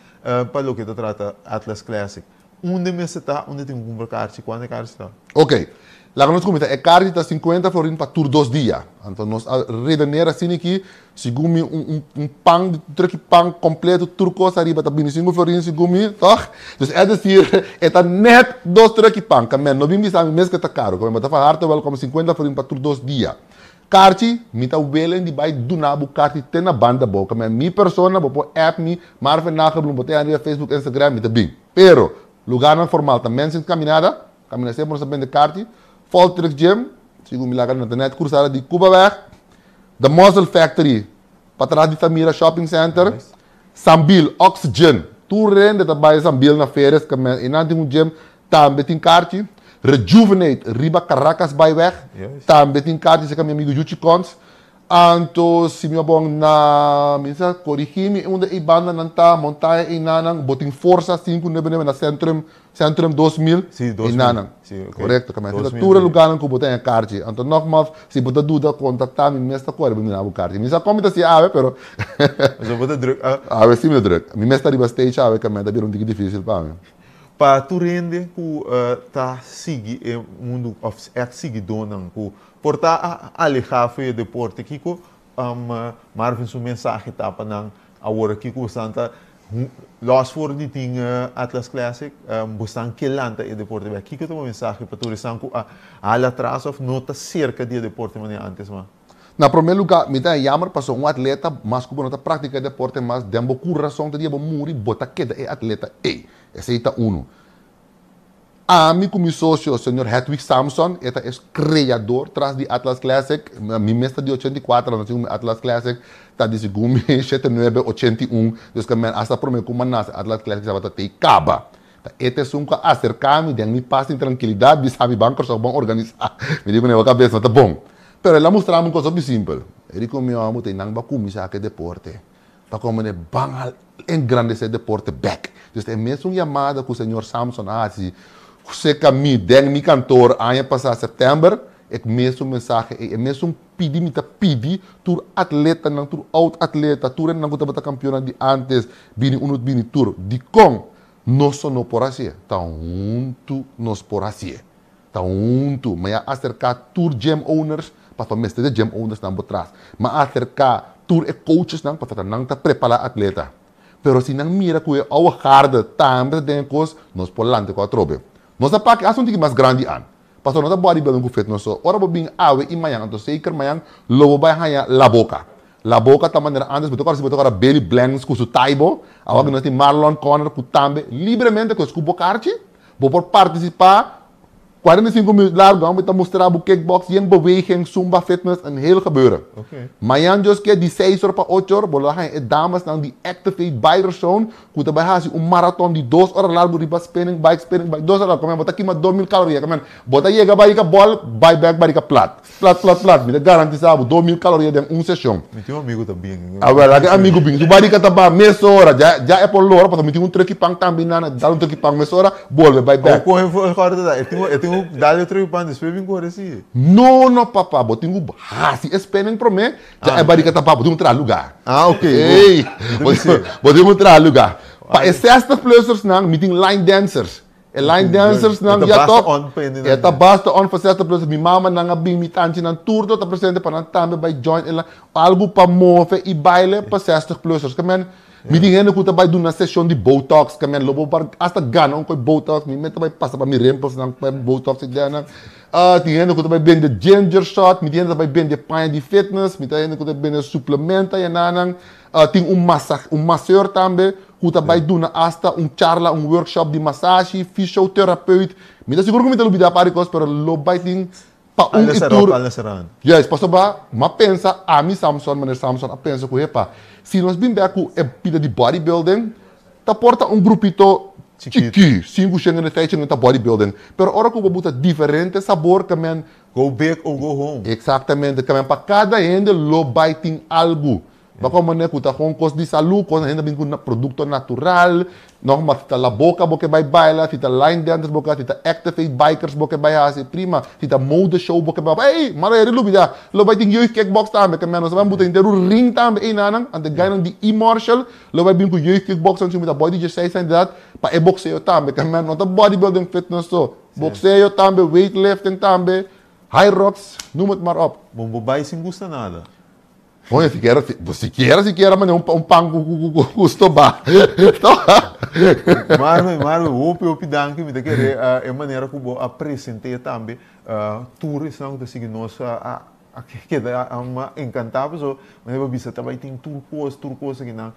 S1: pa loke ta trata Atlas Classic. Unda mester ta? Unda tin ku kumpra karchi? Kuantu e karchi ta?
S7: Ok. Laga nos kuminsá. E karchi ta 50 florin pa tur dos dia. Anto nos a redener asina aki, segun mi un un pan, truki pan kompleto, tur kos ariba ta 25 florin segun mi, tòg? Dus es desir, e ta nèt dos truki pan. Kamen no bin bisa mi mes ku e ta karu. Kamen bo ta van harte wèlkòm 50 florin pa tur dos dia. Karchi, mi ta welen di bai duna bo karchi te na banda bo. Kamen mi persona, bo por app mi, Marvin Nagelbloem, bo ta hende riba Facebook, Instagram, mi ta bin. Pero, lugarnan formal ta Mensing's Caminada, caminda semper nos ta bende karchi. Voltrix Gym, segun mi laga na net cruzada di Cubaweg. The Muscle Factory, patras di Samira Shopping Center.
S1: Nice.
S7: Sambil, Oxygen, tur hende ta bay Sambil na ferias, e nan tin un gym, tambe tin carchi. Rejuvenate, riba Caracas Byweg, tambe tin carchi, serka mi amigo Yuchi Cons. Anto, si mi bon na, mi sa, corigi mi, unda e banda nan ta, montaña e nanan, bo tin Forza 599 na Centrum, Centrum 2000,
S1: Si, 2000.
S7: E nanan.
S1: Si, ok.
S7: Correcto, kami.
S1: 2000.
S7: Tur lugar nan ku bo tin carchi. Anto, nogmaals, si bo ta duda, contacta mi, mes ta core, mi na bo carchi. Mi sa kon mi ta si awe, pero
S1: So, bo ta druk. Ah,
S7: awe si mi ta druk. Mi mes ta riba stage awe, kami, ta bira un tiki dificil pa mi.
S1: Pa tur hende ku ta sigui e mundo of ex siguidónan ku por ta a alehá for e deporte, kiko Marvin su mensahe ta pa nan awor aki ku bosan ta los for di tin Atlas Classic, bosan ke lanta e deporte bek? Kiko ta bo mensahe pa tur esnan ku a hala atras of no ta serka di e deporte manera antes mas?
S7: Na promé lugá, mi ta jammer pasobra un atleta, mas ku bo no ta praktiká e deporte mas, den bo kurason ta dia bo muri, bo ta keda e atleta ei. Esei ta unu. Ami ku mi sosio, señor Hedwig Samson, e ta e kreador tras di Atlas Classic. Mi mes ta di 84, anto segun mi Atlas Classic ta di segun mi 79, 81. Dus ke men hasta promé ku mi a nase Atlas Classic tabata tei kaba. Ta e ta esun ku a aserká mi den mi pas i trankilidat, bisa mi ban Kòrsou bon organisá. Mi di ku ne bo kabes no ta bon. Pero el a mustra mi un kos hopi simpel. E di ku mi hòmber ta nan bo a kuminsá ku e deporte. Pa komo ne ban a engrandesé deporte bèk. Dus e mesun yamada ku señor Samson a hasi serka mi den mi kantor aña pasá sèptèmber, e mesun mensahe ei, e mesun pidi mi ta pidi tur atletanan, tur oud atleta, tur hendenan ku tabata kampionnan di antes, bini unu bini tur. Dikon nos so no por hasié? Ta huntu nos por hasié. Ta huntu. Mi a aserká tur gym owners, pasobra mester di gym owners nan bo tras. Mi a aserká tur e coaches nan, pasobra nan ta prepará atleta. Pero si nan mira ku e oude garde tambe ta den e kos, nos por lanta ku atrobe. Nos a paki hasta un tiki mas grandi an. Pasobra no ta bodybuilding ku fitness so. Ora bo bin awe i mañan, anto zeker mañan lo bo bai haña La Boca. La Boca ta manera antes, bo ta kòrda si bo ta kòrda Billy Blanks ku su taibo, awor ku nos tin Marlon Connor ku tambe libremente ku e skup bo karchi, bo por partisipá 45 minuut largu, nan bo ta mustra bo kickbox, yen beweging, zumba, fitness, een heel gebeuren. Mañan Dios ke di 6 or pa 8 or bo lo haña e damasnan di Activate Biderzone ku ta bai hasi un maraton di 2 ora largu riba spinning bike, spinning bike, 2 ora largu, komen bo ta kima 2000 kaloria, komen bo ta yega barika bòl, bai bèk barika plat. Plat, plat, plat. Mi ta garantisa bo 2000 caloria den un sesion.
S1: Mi tin un amigo ta bin.
S7: A wel, laga e amigo bin. Su barriga ta baha mesora. Ya, ya e por lora, pasobra mi tin un trucky pan tambe nan. Dal un trucky pan mesora, bolbe bai bek.
S1: Con e volgorde ta? E tin e tin un dal e trucky pan despues bin core si.
S7: No, no papa. Bo tin cu haci e spinning prome, ya e barriga ta baha. Bo tin cu traha lugar.
S1: Ah, ok.
S7: Ey, bo tin cu traha lugar. Pa e 60 plussers nan, mi tin line dancers. E line dancers nan ya top. E ta basta on pa 60 plus. Mi mama nan a bin, mi tanchi nan tur ta presente pa nan tambe bai join e line. Algu pa move i baile pa 60 plussers. Ke men, mi tin hende ku ta bai duna seshon di botox. Ke men, lo bo por hasta gana un koi botox. Mi mes ta bai pasa pa mi rimples nan pa botox i den nan. Tin hende ku ta bai bende ginger shot. Mi tin hende ta bai bende paña di fitness. Mi tin hende ku ta bende suplemento ayana nan. Tin un un masseur tambe ku ta bai duna asta un charla, un workshop di masashi, fysiotherapeut. Mi ta sigur ku mi ta lubidá par di kos, pero lo bai tin pa un i tur. Juist, pasobra mi a pensa, ami Samson, meneer Samson a pensa ku hepa, si nos bin bek ku e pida di bodybuilding, ta por ta un grupito chikí, sinku shen hende, seis hende ta bodybuilding. Pero ora ku bo buta diferente sabor, ke men.
S1: Go big or go home.
S7: Eksaktamente, ke men pa kada hende lo bai tin algu. Ba como ne cu ta con cos di salud, cos hende bin cu producto natural, nogmaals si ta La Boca bo ke bay baila, si ta line dancers bo ke, si ta Activate Bikers bo ke bay haci, prima, si ta mode show bo ke bay, ey, mara heri lubida, lo bay tin jeugd kickbox tambe, ke men nos a bay buta henter un ring tambe eynanan, ante guynan di E-Marshall lo bay bin cu jeugd kickbox nan si mi ta boy di 16 aña di edad pa e boxeo tambe, ke men no ta bodybuilding fitness so, boxeo tambe, weightlifting tambe, high rocks, noem het maar op.
S1: Bon bo bay sin gusta nada.
S7: Oye, sikiera, sikiera, sikiera mane un pan ku stobá.
S1: Marvin, Marvin, hopi, hopi danki. Mi ta kere e manera ku bo a present'é tambe. Tur esnan ku ta sigui nos a keda enkantá pasobra manera bo a bisa ta bai tin tur kos, tur kos akinan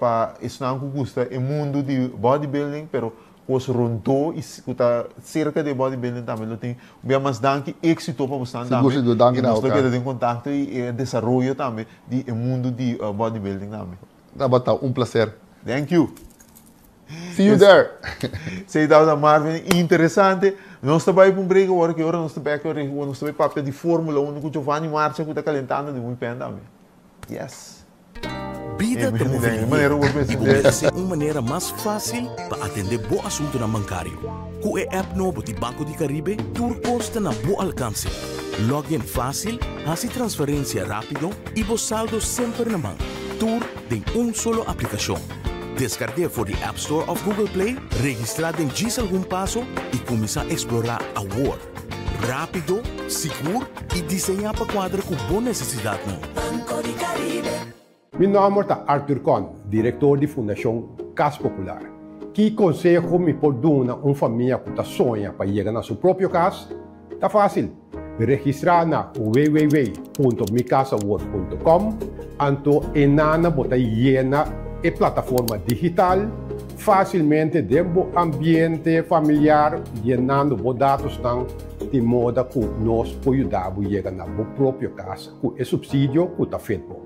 S1: pa esnan ku gusta e mundu di bodybuilding, pero. kos rondó i ku ta serka di e bodybuilding tambe lo tin. Un bia mas danki, éksito pa bosnan
S7: Sigur,
S1: tambe.
S7: sigur, danki
S1: I
S7: na
S1: nos lo
S7: elkaar.
S1: keda den kontakto i e desaroyo tambe di e mundu di bodybuilding tambe.
S7: Tabata un plaser.
S1: Thank you.
S7: See you there!
S1: Esei tabata Marvin, interesante. Nos ta bai pa un break awor, ki ora nos ta bek nos ta bai papia di Formula Uno ku Giovanni Marcha ku ta kalentando di muy pen tambe. Yes.
S2: Bida ta move lihé i bo meresé un manera mas fásil pa atendé bo asuntunan bankario. Ku e app nobo di Banco di Caribe, tur kos ta na bo alkanse. Log in fásil, hasi transferensia rápido i bo saldo semper na man. Tur den un solo aplikashon. Deskarg'é for di App Store òf Google Play, registrá den djis algun paso i kuminsá eksplorá awor! Rápido, sigur i diseñá pa kuadra ku bo nesesidatnan.
S3: Banco di Caribe.
S4: Mi nòmber ta Arthur Con, direktor di Fundashon Kas Popular. Ki konseho mi por duna un famia ku ta soña pa yega na su propio kas? Ta fásil! Registrá na www.micasawor.com anto enana bo ta yena e plataforma digital fásilmente den bo ambiente familiar yenando bo datosnan di moda ku nos por yuda bo yega na bo propio kas ku e supsidio ku ta fit bo.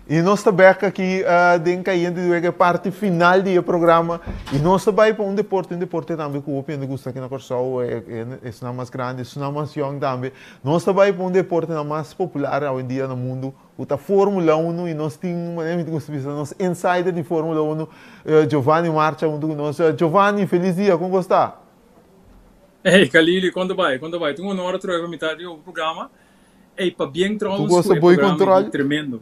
S1: I nos ta bek aki den Cayente di Wega, e parti final di e programa. I nos ta bai pa un deporte, un deporte tambe ku hopi hende gusta aki na Kòrsou, esnan mas grandi, esnan mas yòn tambe. Nos ta bai pa un deportenan mas popular awendia na mundu, ku ta Formula Uno, i nos tin, manera mi ta gusta bisa, nos insider di Formula Uno, Giovanni Marcha huntu ku nos. Giovanni, felis dia, kon ku sta?
S8: Hey Kalili, kon ta bai? Kon ta bai? Tin un honor atrobe pa mi ta den bo programa. Ey, pabien
S1: Tu
S8: trouwens
S1: gosta
S8: ku e
S1: boi
S8: programa
S1: control?
S8: aki, tremendo.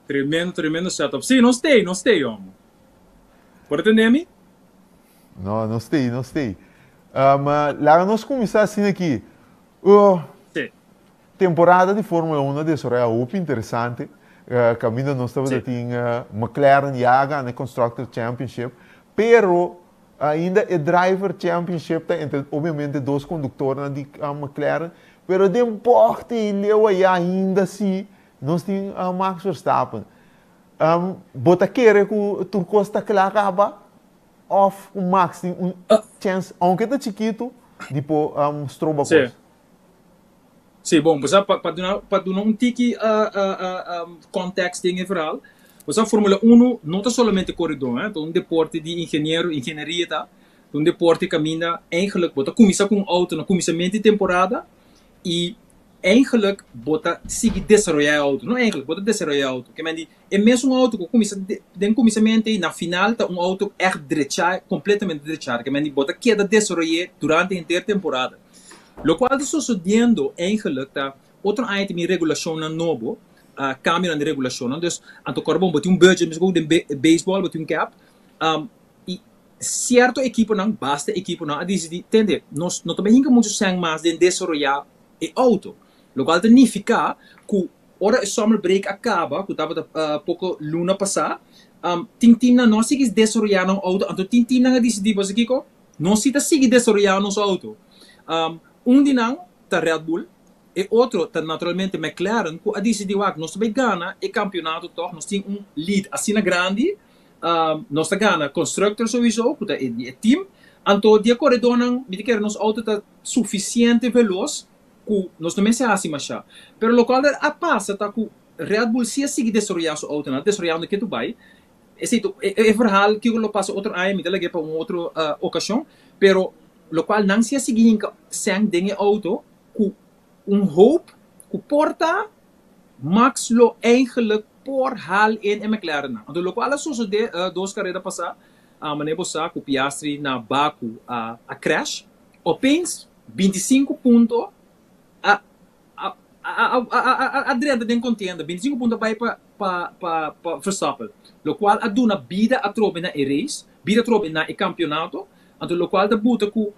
S8: Tremendo, tremendo setup. Sí, nos stay, nos stay, homo. Por a tende mi?
S1: No, nos stay, nos stay. Um, laga nos kuminsá asina aki. Uh,
S8: Sí.
S1: temporada di Formula 1 a desaroyá hopi interesante. Uh, kaminda nos tabata
S8: Sí.
S1: tin uh, McLaren ya a gana e Constructor Championship, pero Ainda e Driver Championship ta entre obviamente dos conductornan di McLaren, pero den bocht y leu aya ainda si nos tin Max Verstappen. Bo ta kere cu tur cos ta cla caba of cu Max tin un chance, aunke ta chikito, di por stroba cos?
S8: Sí, bon, bo sa, pa, pa duna, pa duna un tiki context den e verhaal, bo sa Formula Uno no ta solamente corredor, hè, ta un deporte di ingeniero, ingenieria ta, ta un deporte caminda eigenlijk bo ta cuminsa cu un auto na cuminsamento di temporada y eigenlijk bo ta sigui desaroya e auto, no eigenlijk, bo ta desaroya e auto, ke men di e mesun auto cu cuminsa den cuminsamento ey na final ta un auto echt drecha, completamente drecha, ke men di bo ta keda desaroye durante henter temporada. Lokual ta sosodiendo eigenlijk ta otro aña tin bin regulashonnan nobo, kambionan di regulashonnan. Dus anto kòrda bon bo tin un budget meskos ku den beisbòl bo tin un cap i sierto ekiponan, basta ekiponan a disidí tende nos no ta bai hinka muchu sèn mas den desaroyá e outo. Lokual ta nifiká ku ora e summer break a kaba ku tabata poko luna pasá tin teamnan no a sigui desaroyá nan outo anto tin teamnan a disidí bo sa kiko? Nos si ta sigui desaroyá nos outo. Un di nan ta Red Bull, e otro ta naturalmente McLaren ku a disidí wak nos ta bai gana e kampionato tòg, nos tin un lead asina grandi, nos ta gana constructor souiso ku ta e di e team, anto di e koredónan mi ta kere nos outo ta sufisiente velos ku nos no mester hasi mashá. Pero lokual a pasa ta ku Red Bull si a sigui desaroyá su outonan, a desaroyando ke tu bai. Esei ta e verhaal kiko lo pasa otro aña mi ta lag'é pa un otro okashon, pero lokual nan si a sigui hinka sèn den e outo ku un hoop ku por ta Max lo eigenlijk por haal in e McLaren nan. Anto lokual a sosodé dos kareda pasá, manera bo sa ku Piastri na Baku a crash, opeens 25 punto a a a a a drenta den contienda, 25 punto a bai pa pa pa pa Verstappen, locual a duna bida atrobe na e race, bida atrobe na e campeonato, anto locual ta buta cu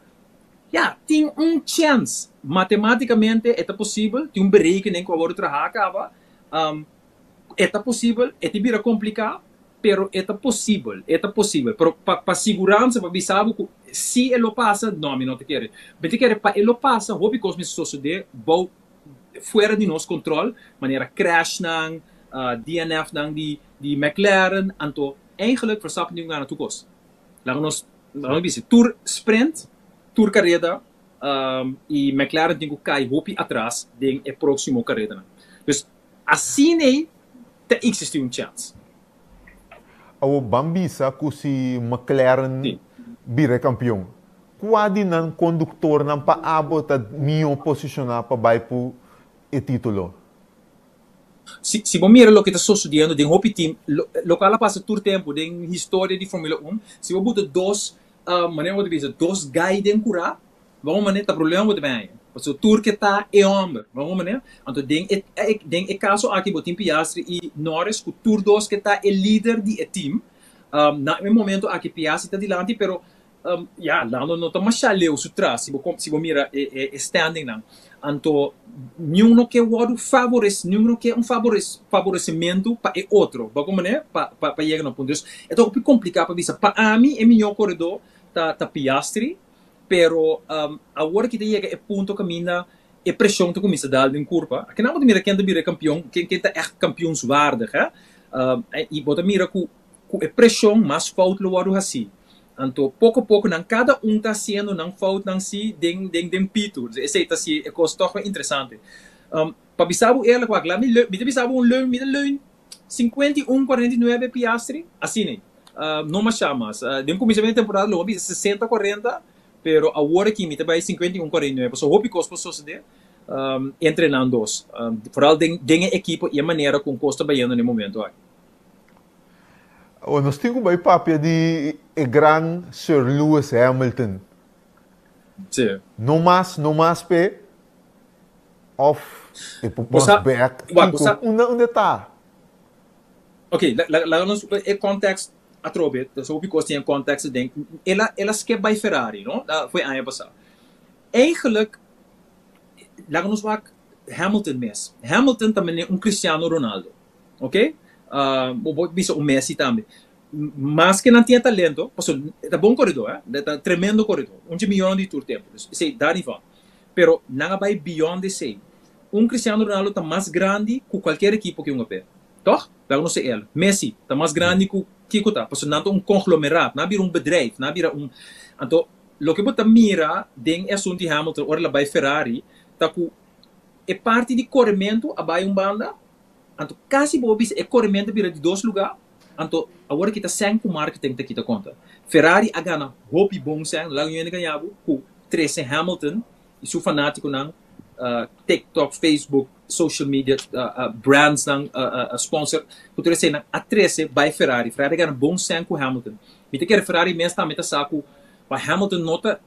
S8: ya, tin un chance, matematicamente e ta posibel, tin un berekening cu a wordo traha caba, e ta posibel, e ta bira complica, pero e ta posibel, e ta posibel. Pero pa pa siguransa, pa bisa bo ku si e lo pasa, no, mi no ta kere. Mi ta kere pa e lo pasa, hopi kos mester sosodé bou fuera di nos control, manera crashnan, DNFnan di di McLaren, anto eigenlijk Verstappen tin ku gana tur kos. Laga nos laga nos bisa, tur sprint, tur kareda, i McLaren tin ku kai hopi atras den e próksimo karedanan. Dus Asin'ei ta existi un chance.
S1: Awor ban bisa ku si McLaren bira e kampion, kua di nan konduktornan pa abo ta mihó posishoná pa bai pu e título?
S8: Si si bo mira loke ta sosodiendo den hopi team, lokual a pasa tur tempu den historia di Formula Un, si bo buta dos, manera bo ta bisa, dos gai den kurá, Bon manera ta problema bo ta bin haña. Pasobra tur ke ta e homber. Bon manera. Anto den e den e kaso aki bo tin Piastri i Norris ku tur dos ke ta e lider di e team. Na e momento aki Piastri ta dilanti pero ya Lando no ta masha leu su tras si bo si bo mira e e standingnan. Anto niun no ke wòrdu favores niun no ke un favores favoresimentu pa e otro. Bo manera pa pa yega na un punto. Dus e ta hopi kompliká pa bisa. Pa ami e mihó koredó ta ta Piastri. Pero awor ki ta yega e punto kaminda e preshon ta kuminsá dal den kurpa. Akinan bo ta mira ken ta bira e kampion, ken ken ta ègt kampioenswaardig, hè. I bo ta mira ku ku e preshon mas fout lo wòrdu hasí. Anto poko poko nan kada un ta hasiendo nan foutnan si den den den pitu. Esei ta hasi e kos tòg interesante. Pa bisa bo eerlijk wak, laat mi mi ta bisa bo un leun, mi ta leun 51, 49 Piastri, asina. No masha mas. Den kuminsamentu di temporada lo a bisa 60, 40, pero awor aki mi ta bai 51, 49. Pasobra hopi kos por sosodé entre nan dos. Vooral den den e ekipo i e manera ku un kos ta bayendo na e momento aki.
S1: Awor nos tin ku bai papia di e gran Sir Lewis Hamilton.
S8: Sí.
S1: No mas, no mas p'e. Of e por
S8: Bo sa,
S1: mas bek.
S8: wak, bo
S1: Kiko,
S8: sa,
S1: unda unda e ta?
S8: Ok, laga nos e context atrobe, so hopi cos tin e context aden. El a el a skip bay Ferrari, no? Foi aña pasa. Eigenlijk, laga nos wak Hamilton mes. Hamilton ta mene un Cristiano Ronaldo, ok? Bo por bisa un Messi tambe. Maske nan tin e talento, pasobra e ta bon koredó, eh, e ta tremendo koredó, un dje miyonan di tur tempu. Dus esei daar niet van. Pero nan a bai beyond esei. Un Cristiano Ronaldo ta mas grandi ku kualkier ekipo ku e hunga p'e. Tòg? Laga nos ser eerlijk. Messi ta mas grandi ku kiko ta, pasobra nan ta un conglomeraat, nan a bira un bedrijf, nan a bira un. Anto, loke bo ta mira den e asuntu di Hamilton ora el a bai Ferrari ta ku e parti di korementu a bai un banda, anto kasi bo a bisa e korementu a bira di dos lugá, anto awor aki ta sèn ku marketing ta kita konta. Ferrari a gana hopi bon sèn, laga un hende gaña bo ku trese Hamilton i su fanátikonan, TikTok, Facebook, social media, brandsnan, sponsor, ku tur eseinan a trese bai Ferrari. Ferrari a gana bon sèn ku Hamilton. Mi ta kere Ferrari mes tambe ta sa ku pa Hamilton no ta,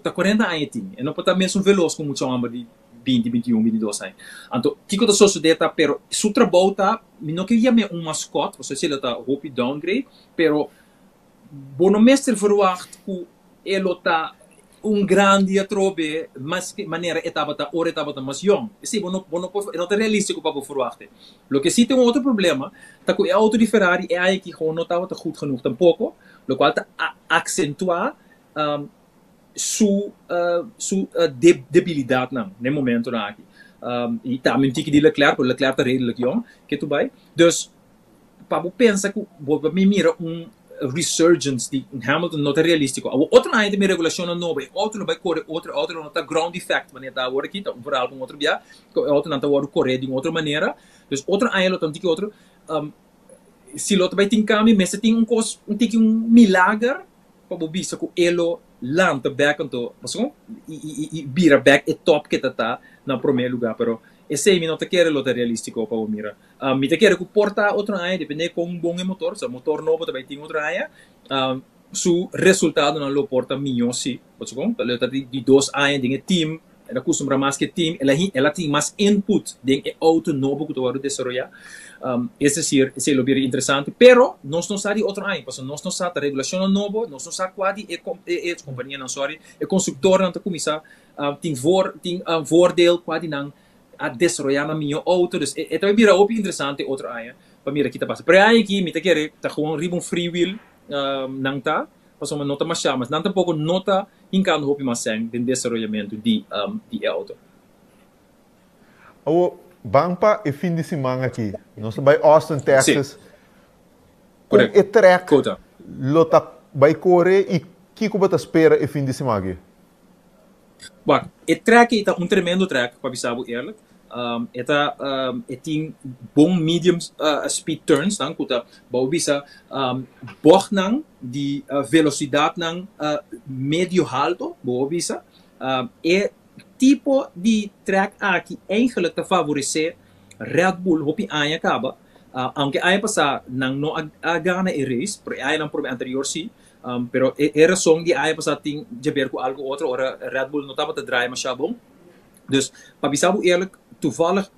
S8: ta 40 aña e tin, e no por ta mesun velos ku mucha hòmber di 20, 21, 22 aña. Anto, kiko ta sosodé ta, pero su trabou ta, mi no ke yam'é un mascot, pasobra esei lo ta hopi downgrade, pero Bo no mester verwagt ku e lo ta un grandi atrobe mas ke manera e tabata ora e tabata mas yòn. Esei bo no bo no por e no ta realístiko pa bo verwagt e. Loke sí tin un otro problema ta ku e outo di Ferrari e aña aki gewoon no tabata goed genoeg tampoko, lokual ta aksentuá. su su debilidatnan na e momentonan aki. I tambe un tiki di Leclerc, pero Leclerc ta redelijk yong ke tu bai. Dus pa bo pensa ku bo ta mira un resurgence di Hamilton no ta realístiko. Awor otro aña ta bin regulacionnan nobo, e auto lo bai kore otro, e auto lo no ta ground effect manera ta awor aki, ta un verhaal pa un otro bia, ku e autonan ta wòrdu kore di un otro manera. Dus otro aña lo ta un tiki otro. Si lo ta bai tin kambio mester tin un kos, un tiki un milager pa bo bisa ku e lo lanta bek anto pasobra i bira bek e top ke ta ta na prome luga pero esei mi no ta kere lo ta realistiko pa bo mira. Mi ta kere ku por ta otro aña depende kon bon e motor sa motor nobo ta bai tin otro aña su resultadonan lo por ta mihó si pasobra kon lo ta di dos aña den e team El a custumbra mas cu e team, el a el a tin mas input den e auto nobo cu ta wordo desaroya. Es decir, esey lo bira interesante, pero nos no sa di otro aña, pasobra nos no sa ta regulacionnan nobo, nos no sa cua di e e e companianan, sorry, e constructornan ta cuminsa tin voor tin voordeel, cua di nan a desaroya nan miho auto. Dus e ta bira hopi interesante otro aña pa mira ki ta pasa. Pero e aña aki mi ta kere ta gewoon riba un free wheel nan ta, pasobra no ta masha mas, nan tampoco no ta hinkando hopi mas sèn den desaroyamentu di di e outo.
S1: Awor, ban pa e fin di siman aki. Nos ta bai Austin, Texas. Kon e trèk lo ta bai kore i kiko bo ta spera e fin di siman aki?
S8: Wak, e trèk ei ta un tremendo trèk, pa bisa bo eerlijk. E ta e tin bon medium speed turns nan ku ta bo bisa bògnan di velosidatnan medio halto bo por bisa. E tipo di trèk aki eigenlijk ta favoresé Red Bull hopi aña kaba, aunke aña pasá nan no a gana e race, pero e añanan promé anterior sí. Pero e rason di aña pasá tin djaber ku algu otro ora Red Bull no tabata draai masha bon. Dus pa bisa bo eerlijk, toevallig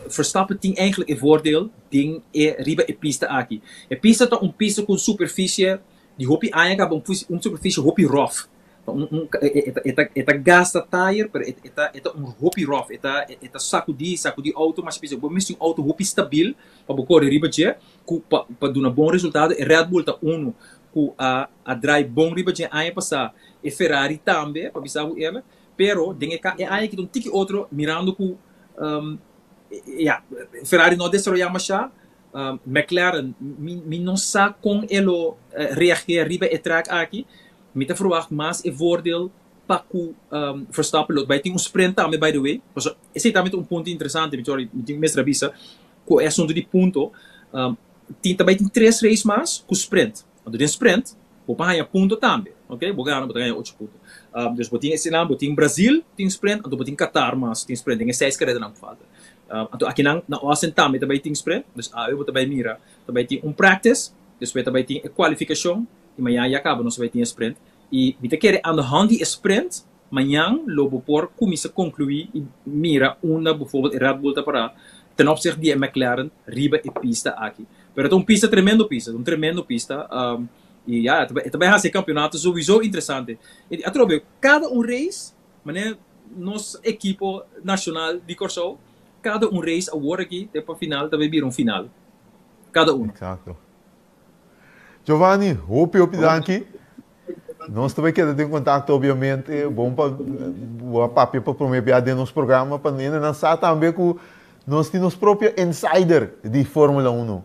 S8: Verstappen tin eigenlijk e voordeel den e riba e pista aki. E pista ta un pista ku un superfisie di hopi aña kaba un un superfisie hopi rough. Ta un un e ta e ta e ta gasta tire pero e ta e ta un hopi rough e ta e ta sakudí sakudí outo masha pisa. Bo mester un outo hopi stabil pa bo kore riba dje ku pa pa duna bon resultado. E Red Bull ta unu ku a a draai bon riba dje aña pasá. E Ferrari tambe pa bisa bo eerlijk. Pero den e ka e aña aki ta un tiki otro mirando ku ya Ferrari no a desaroyá mashá, McLaren mi mi no sa kon e lo reageer riba e track aki. Mi ta verwacht mas e voordeel pa ku Verstappen lo bai tin un sprint tambe by the way. Pasobra esei tambe ta un punto interesante mi sorry mi tin mester a bisa ku e asuntu di punto tin ta bai tin tres race mas ku sprint. Anto den sprint bo por haña punto tambe, ok, bo gana bo ta gaña ocho punto. Dus bo tin eseinan, bo tin Brazil tin sprint, anto bo tin Qatar mas tin sprint den e seis karedanan ku falta. Anto akinan na Austin tambe ta bai tin sprint, dus awe bo ta bai mira ta bai tin un practice, despues ta bai tin e kualifikashon i mañan ya kaba nos ta bai tin e sprint. I mi ta kere aan de hand di e sprint mañan lo bo por kuminsa konkluí i mira unda bijvoorbeeld e Red Bull ta pará ten opzichte di e McLaren riba e pista aki. Pero ta un pista tremendo pista, ta un tremendo pista i ya e ta bai hasi e kampionato souiso interesante. I atrobe kada un race manera nos ekipo nashonal di Kòrsou kada un race awor aki te pa final ta bai bira un final kada uno.
S1: Exacto. Giovanni, hopi hopi danki. Nos ta bai keda den kontakto obviamente. Bon pa bo a papia pa prome bia den nos programa pa hendenan sa tambe ku nos tin nos propio insider di Formula Uno.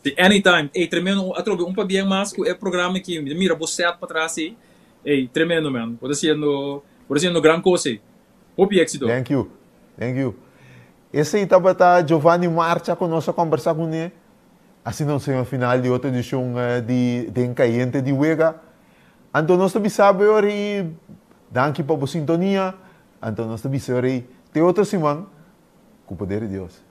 S8: Si, anytime. Ey, tremendo. Atrobe un pabien mas ku e programa aki. Mi ta mira bo set patras ey. Ey, tremendo man. Bo ta haciendo, bo ta haciendo gran cos ey. Hopi éxito.
S1: Thank you. Thank you. Esey tabata Giovanni Marcha ku nos a kombersa kuné. Asina nos yega final di otro edishon di Den Kayente di Wega. Anto nos ta bisa bo ora ei danki pa bo sintonia. Anto nos ta bisa ora ei te otro siman ku poder di Dios.